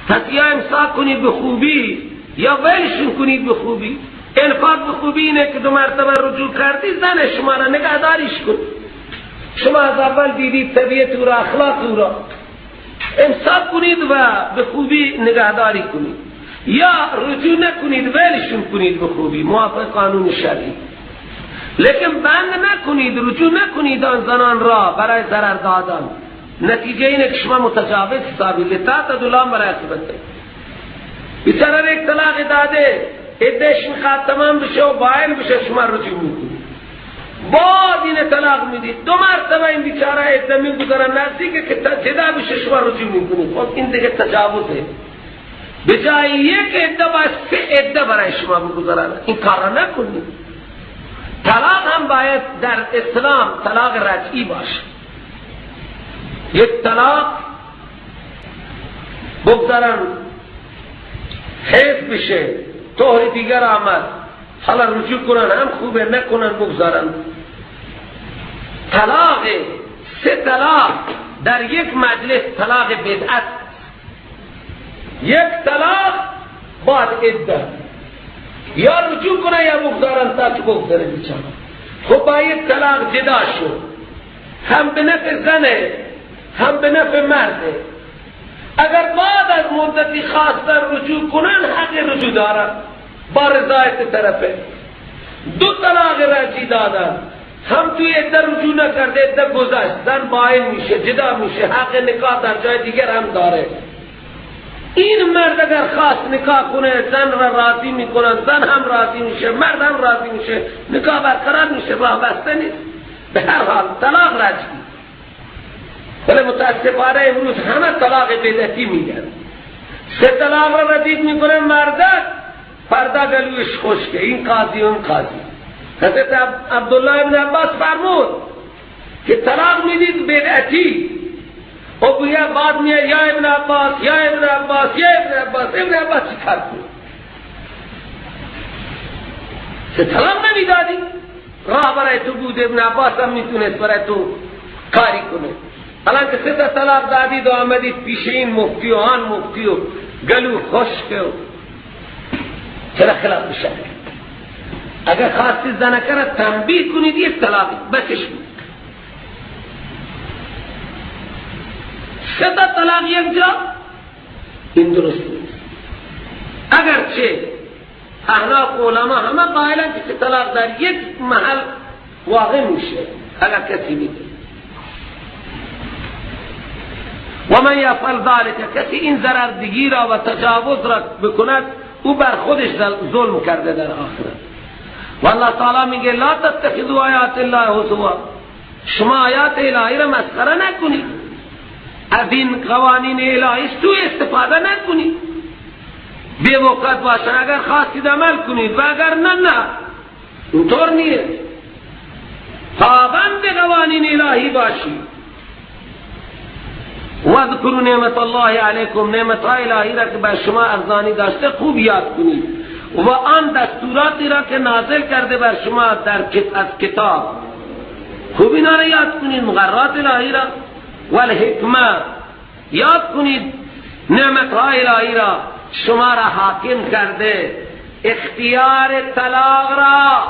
Speaker 1: پس یا امساک کنید به خوبی یا ولشون کنید به خوبی. انفاق به خوبی اینه که 2 مرتبه رجوع کردی زن شما را نگهداریش کن، شما از اول دیدید طبیعت او را، اخلاق او را، امساک کنید و به خوبی نگهداری کنید، یا رجوع نکنید ولشون کنید به خوبی موافق قانون شرعی. لیکن بند نکنید، رجوع نکنید آن زنان را برای ضرر دادن. نتیجه اینه که شما متجاوز حسابی لتعتدوا لهم برای عاقبت. بیچاره یک طلاق داده، عدهش میخواد تمام بشه و باین بشه، شما رجوع میکنید، بعد این طلاق میدید، 2 مرتبه این بیچاره عده میگذاره، نزدیکه که جدا بشه، شما رجوع میکنید. خب این دیگه تجاوزه. به جای 1 عده باید 3 عده برای شما بگذارن. این کار را نکنید. طلاق هم باید در اسلام طلاق رجعی باشه. یک طلاق بگذارن حیض بشه، طهر دیگر آمد، حالا رجوع کنن هم خوبه، نکنن بگذارن. طلاق 3 طلاق در یک مجلس طلاق بدعت، 1 طلاق بعد عده، یا رجوع کنه یا بگذارن تا که بگذاره بیچاره. خب با یک طلاق جدا شد، هم به نفع زنه هم به نفع مرده. اگر بعد از مدتی خواستن رجوع کنن حق رجوع دارن با رضایت طرفه. 2 طلاق رجعی دادن، هم توی عده رجوع نکرده، عده گذشت، زن باین میشه، جدا میشه، حق نکاح در جای دیگر هم داره. این مرد اگر خواست نکاح کنه زن را راضی میکنن، زن هم راضی میشه، مرد هم راضی میشه، نکاح برقرار میشه، راه بسته نیست. به هر حال طلاق رجعی. ولی متاسفانه امروز همه طلاق بدعتی میگن. 3 طلاق را ردید میکنه مردک، فردا گلوش خشکه، این قاضی اون قاضی. حضرت عبدالله ابن عباس فرمود که طلاق میدید بدعتی، و بیا بعد میاد یا ابن عباس یا ابن عباس یا ابن عباس، ابن عباس چی کار کنه؟ 3 طلاق نمیدادی، راه برای تو بود، ابن عباس هم میتونست برای تو کاری کنه. الان که 3 طلاق دادید و آمدید پیش این مفتی و آن مفتی و گلو خشک و چرا خلاف شرع؟ اگر خواستی زنکه را تنبیه کنید یک طلاق بسش بود. سه تا طلاق یک جا این درست نیست. اگرچه احناف علما همه قائلن که سه طلاق در یک محل واقع میشه اگر کسی میده. و من یفعل ذلك، کسی این ضرردگی را و تجاوز را بکند او بر خودش ظلم کرده در آخرت. و الله تعالی میگه لا تتخذوا آیات الله هزوا، شما آیات الهی را مسخره نکنید، از این قوانین الهی سوء استفاده نکنید، بی وقت باشن. اگر خواستید عمل کنید و اگر نه نه، اینطور نیست. پابند قوانین الهی باشید. واذکروا نعمت الله علیکم، نعمت های الهی را که بر شما ارزانی داشته خوب یاد کنید و آن دستوراتی را که نازل کرده بر شما در از کتاب خوب اینا را یاد کنید، مقررات الهی را والحکمه یاد کنید. نعمت های الهی را شما را حاکم کرده، اختیار طلاق را،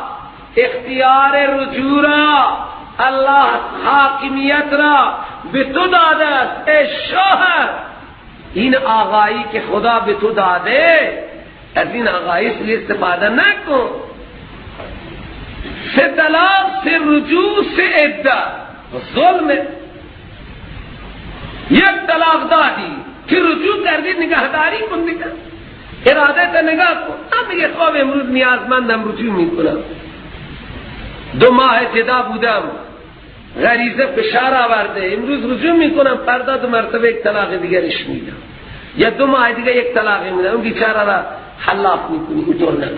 Speaker 1: اختیار رجوع را، الله حاکمیت را به تو داده است. ای شوهر، این آقایی که خدا به تو داده از این آقایی سوء استفاده نکن. سه طلاق، سه رجوع، سه عده، ظلم. یک طلاق دادی که رجوع کردی نگهداری کن دیگه، اراده تا نگاه کن. هم میگه خواب امروز نیازمندم رجوع میکنم، 2 ماه جدا بودم، غریزه فشار آورده، امروز رجوع میکنم، فردا 2 مرتبه یک طلاق دیگرش میدم یا 2 ماه دیگه یک طلاق میدم. اون بیچاره را حلاف میکنی. اینطور نکن.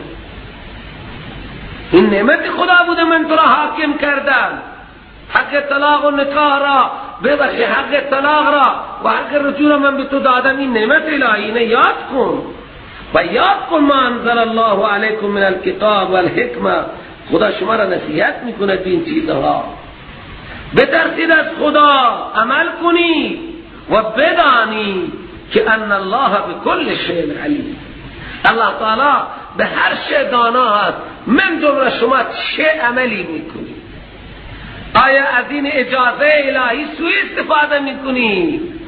Speaker 1: این نعمت خدا بوده، من تو را حاکم کردم. حق طلاق و نکاح را ببخشی، حق طلاق را و حق رجوع را من به تو دادم. این نعمت الهی، اینه یاد کن و یاد کن ما انزل الله علیکم من الکتاب والحکمه. خدا شما را نصیحت میکنه به این چیزها. بترسید از خدا، عمل کنید و بدانید که ان الله بكل شیء علیم. الله تعالی به هر شی دانا هست. من جمله شما چه عملی میکنید؟ آیا از این اجازه الهی سوء استفاده میکنید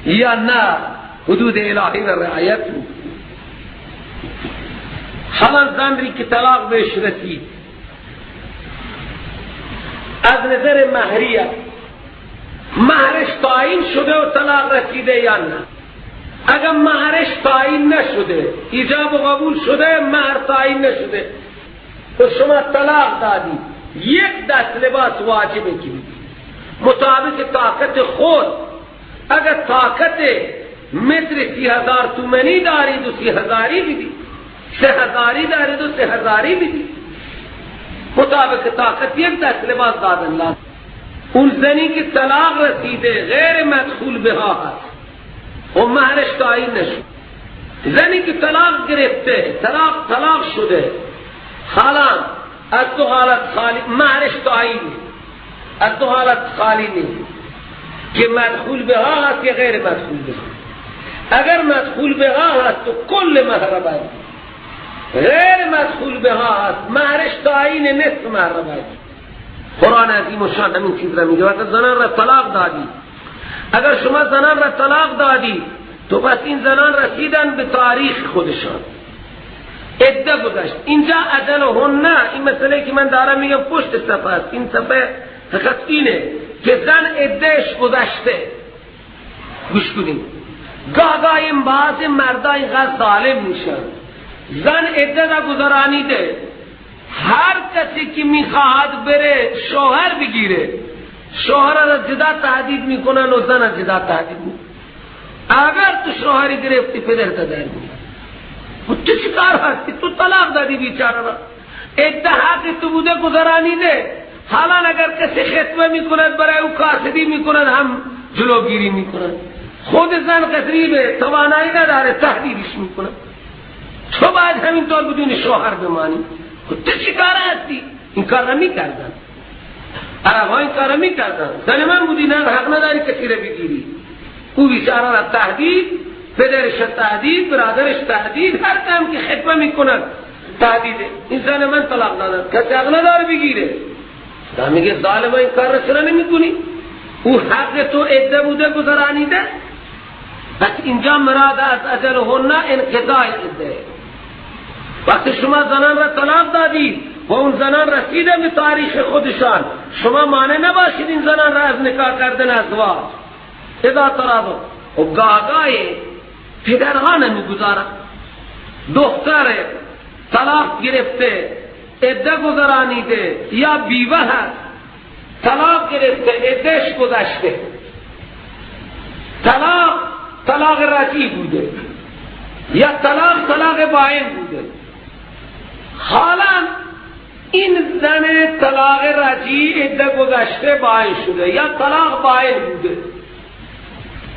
Speaker 1: یا نه حدود الهی را رعایت میکنید؟ حالا زنی که طلاق بهش رسید از نظر مهریه، مهرش تعیین شده و طلاق رسیده یا نه؟ اگر مهرش تعیین نشده، ایجاب و قبول شده، مهر تعیین نشده و شما طلاق دادی، یک دست لباس واجبه که بدی مطابق طاقت خود. اگر طاقت متر 30,000 تومنی داری تو 30,000 بدی، 3,000 داری تو 3,000 بدی، مطابق طاقت یک دست لباس دادن لازم. اون زنی که طلاق رسیده غیر مدخول بها هست و مهرش تعیین نشد، زنی که طلاق گرفته، طلاق شده، حالا از دو حالت خالی، مهرش تعیین از دو حالت خالی نیست که مدخول بها هست یا غیر مدخول بها. اگر مدخول بها هست تو کل مهر باید، غیر مدخول بها هست مهرش تعیین نصف مهر باید. قرآن عظیم و شان همین چیز را میگه. وقت زنان را طلاق دادی، اگر شما زنان را طلاق دادی تو پس این زنان رسیدن به تاریخ خودشان، عده گذشت. اینجا اجلهن، این مسئله که من دارم میگم پشت صفحه است، این صفحه فقط اینه که زن عدهش گذشته. گوش کنید، گاه گاه این بعض مردا اینقدر ظالم میشن، زن عده را گذرانیده، هر کسی که میخواهد بره شوهر بگیره، شوهر را جدا تهدید میکنن و زن را جدا تهدید میکنن. اگر تو شوهری گرفتی پدر تا در میاد، تو چی کار هستی؟ تو طلاق دادی بیچاره را، عده حق تو بوده گذرانیده. حالا اگر کسی خطبه میکند برای او کاسدی میکند، هم جلوگیری میکند. خود زن غریبه، توانایی نداره، تهدیدش میکند. تو باید همینطور بدون شوهر بمانی. تو چی کار هستی؟ این کار را میکردن عرب ها، این کار را میکردن. زن من بودی نه، حق نداری کسی را بگیری. او بیچاره را تهدید، پدرش تهدید، برادرش تهدید، هر کم که خدمه میکنند. تهدیده، این زن من طلاق دادم، کسی حق نداره بگیره. دا میگه ظالم این کار را چرا نمیکنی؟ او حق تو عده بوده گذرانیده. پس اینجا مراد از اجلهن انقضاء عده. وقتی شما زنان را طلاق دادید و اون زنان رسیده به تاریخ خودشان، شما مانع نباشید این زنان را از نکاح کردن ازواج. اذا تراضوا. و گاهگاهی پدرها نمیگذارن، دختر طلاق گرفته، عده گذرانیده یا بیوه هست، طلاق گرفته، عدهش گذشته، طلاق طلاق رجعی بوده یا طلاق طلاق باین بوده. حالا این زن طلاق رجعی عده گذشته باین شده یا طلاق باین بوده،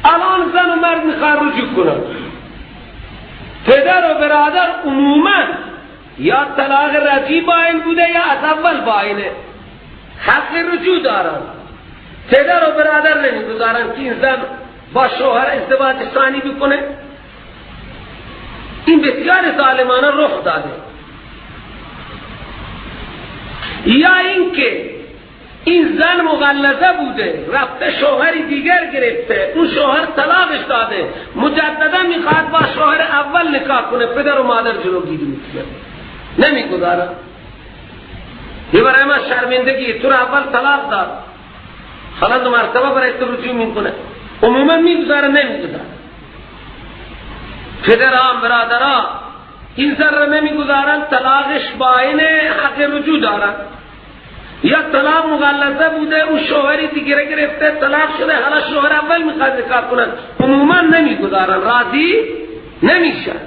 Speaker 1: الان زن و مرد میخوان رجوع کنن. پدر و برادر عموما یا طلاق رجعی باین بوده یا از اول باینه، حق رجوع دارن. پدر و برادر نمیگذارن که این زن با شوهر ازدواج ثانی بکنه. این بسیار ظالمانه رخ داده. یا اینکه این زن مغلظه بوده، رفته شوهری دیگر گرفته، اون شوهر طلاقش داده، مجددا میخواد با شوهر اول نکاح کنه، پدر و مادر جلوگیری میکنه، نمیگذارن. یه برای ما شرمندگی، تو رو اول طلاق داد، حالا دو مرتبه برای تو رجوع میکنه. عموما میگذاره، نمیگذاره. پدران برادران این زن را نمیگذارن، طلاقش باینه، حق رجوع دارن. یا طلاق مغلظه بوده، اون شوهری دیگه گرفته، طلاق شده، حالا شوهر اول میخواد نکاح کنن، عموما نمیگذارن، راضی نمیشن.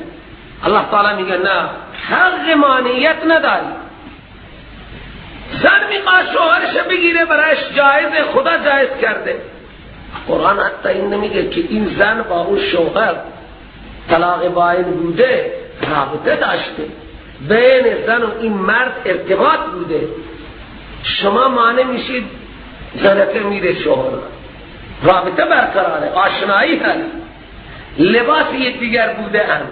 Speaker 1: الله تعالی میگه نه، حق مانعیت نداری. زن میخواد شوهرش بگیره، برایش جایز، خدا جایز کرده. قرآن حتی این نمیگه که این زن با اون شوهر طلاق باین بوده رابطه داشته، بین زن و این مرد ارتباط بوده، شما مانع میشید زنکه میره شوهر، رابطه برقراره، آشنایی هست، لباس یکدیگر بوده اند.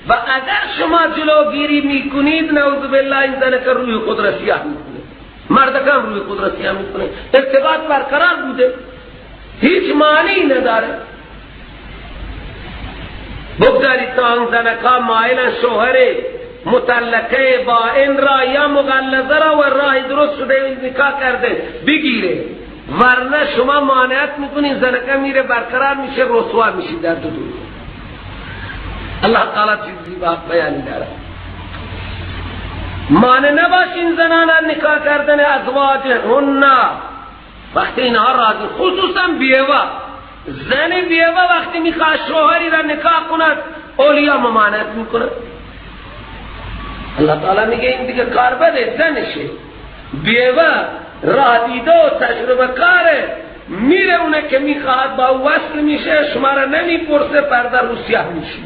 Speaker 1: و اگر شما جلوگیری میکنید، نعوذ بالله، این زنکه روی خود را سیاه میکنه، مردکم روی خود را سیاه میکنه. ارتباط برقرار بوده، هیچ معنی نداره. بگذارید تا آن زنکا مایل شوهر مطلقه باین را یا مغلظه را و راه درست شده نکاح کرده بگیره، ورنه شما مانعت میکنین، زنکه میره برقرار میشه، رسوا میشه در دو دنیا. الله تعالی چیزی با بیانی داره. مانع نباشین زنان نکاح کردن ازواجهن وقتی اینها راضی، خصوصا بیوه. زن بیوه وقتی میخواد شوهری را نکاح کند، اولیا ممانعت میکنه. الله تعالی میگه این دیگه کار بده، زنشه بیوه، راه دیده و تجربه کاره، میره اونه که میخواد با او وصل میشه، شما را نمیپرسه، پرده رو سیاه میشه.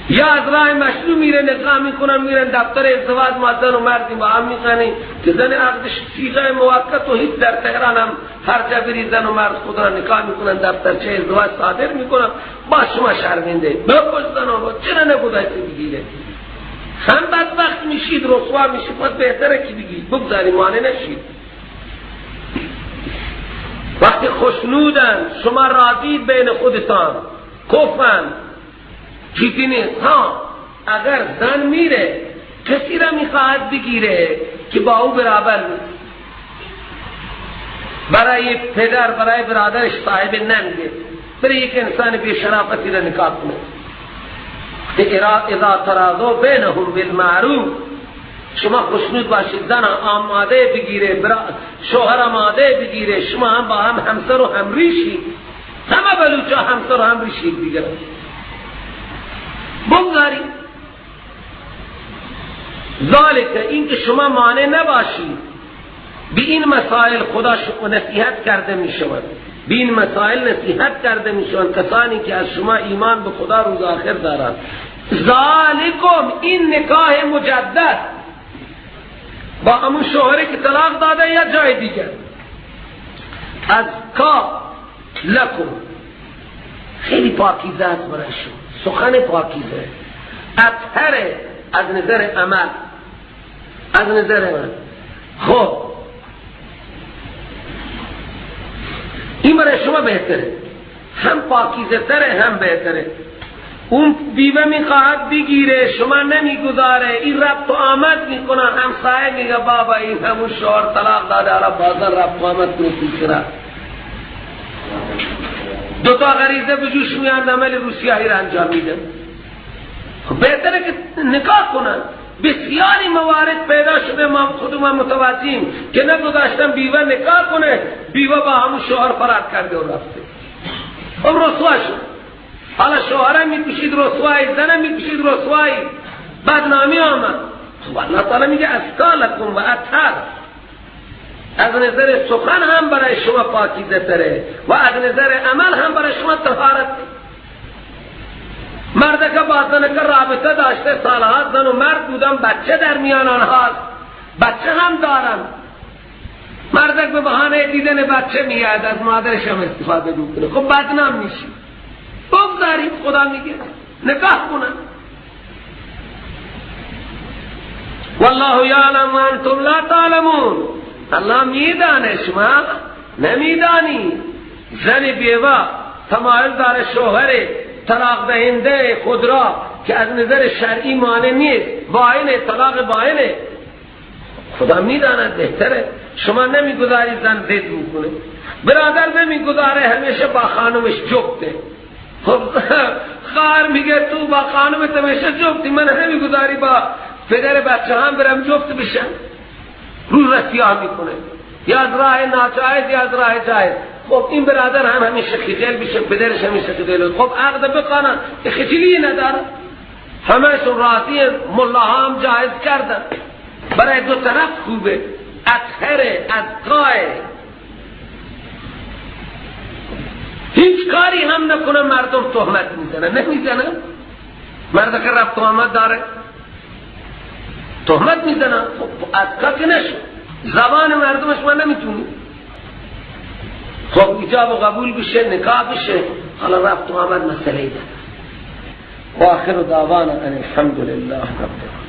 Speaker 1: یا از راه مشروع میره نکاح میکنن، میرن دفتر ازدواج، ما زن و مردی با هم میخوانیم که زن عقدش صیغه موقت و هیچ در تهران هم هر جا بری زن و مرد خود را نکاح میکنن، دفترچه ازدواج صادر میکنن. با شما شرمنده بکش زن و چرا نگذاشتی بگیره؟ هم بدبخت میشید، رسوا میشید. باید بهتره که بگید بگذاری، مانع نشید. وقتی خوشنودن، شما راضید بین خودتان، کفن چیزی نیست. ها اگر زن میره کسی را میخواهد بگیره که با او برابر نیست، برای پدر برای برادرش صاحب ننگه، برای یک انسان بی شرافتی را نکاح کنه. اذا تراضوا بینهم بالمعروف، شما خوشنود باشید، زن آماده بگیره، شوهر آماده بگیره، شما هم با هم همسر و همریشید، همه بلوچا همسر و همریشید دیگه. بگذارید ذالک، این که شما مانع نباشید به این مسائل خدا نصیحت کرده می شود، به این مسائل نصیحت کرده می شود کسانی که از شما ایمان به خدا روز آخر دارند. ذالکم، این نکاح مجدد با همون شوهری که طلاق داده یا جای دیگر، ازکا لکم، خیلی پاکیزه است برای شما، سخن پاکیزه، اطهر، از نظر عمل، از نظر من. خب این برای شما بهتره، هم پاکیزه تره هم بهتره. اون بیوه میخواهد بگیره، شما نمیگذاره، این ربط و آمد میکنه، همسایه میگه بابا این همون شوهر طلاق داده، حالا بازار ربط و آمد کنه پیش. دو تا غریزه به جوش میان، عمل روسیاهی را انجام میده. خب بهتره که نکاح کنن. بسیاری موارد پیدا شده، ما خودمان متوجهیم که نگذاشتن بیوه نکاح کنه، بیوه با همون شوهر فرار کرده و رفته، خب رسوا شد. حالا شوهرم میپوشید رسوایی، زنم میپوشید رسوایی، بدنامی آمد. خب الله تعالی میگه ازکی لکم و اطهر، از نظر سخن هم برای شما پاکیزه تره و از نظر عمل هم برای شما طهارت. مرد که با زن که رابطه داشته سالها، زن و مرد بودن، بچه در میان آنهاست، بچه هم دارن، مردک به بهانه دیدن بچه میاد از مادرش هم استفاده میکنه، خب بدنام میشی. بگذارید، خدا میگه نکاح کنن. والله یعلم و انتم لا تعلمون، الله میدانه شما نمیدانی. زن بیوه تمایل داره شوهر طلاق دهنده خود را که از نظر شرعی مانع نیست، باینه، طلاق باینه، خدا میداند بهتره. شما نمیگذاری زن زید میکنه، برادر نمیگذاره همیشه با خانمش جفته. خب خواهر میگه تو با خانمت همیشه جفتی، من نمیگذاری با پدر بچه هم برم جفت بشم. روز را سیاه میکنه، یا از راه ناجایز یا از راه جایز. خب این برادر هم همیشه خجل بشه، پدرش همیشه خجل. خب عقد بکنن که خجلی نداره، همهشون راضی، ملاها هم جایز کردن، برای دو طرف خوبه، اطهر، ازکای. هیچ کاری هم نکنه مردم تهمت میزنن، نمیزنن؟ مرد که رفت آمد داره تهمت میزنن. خب ازکا که نشد، زبان مردمش ما نمیتونی. خب ایجاب و قبول بشه، نکاح بشه، حالا رفت و آمد مسئله ای داره. و آخر دعوانا ان الحمد لله رب العالمین.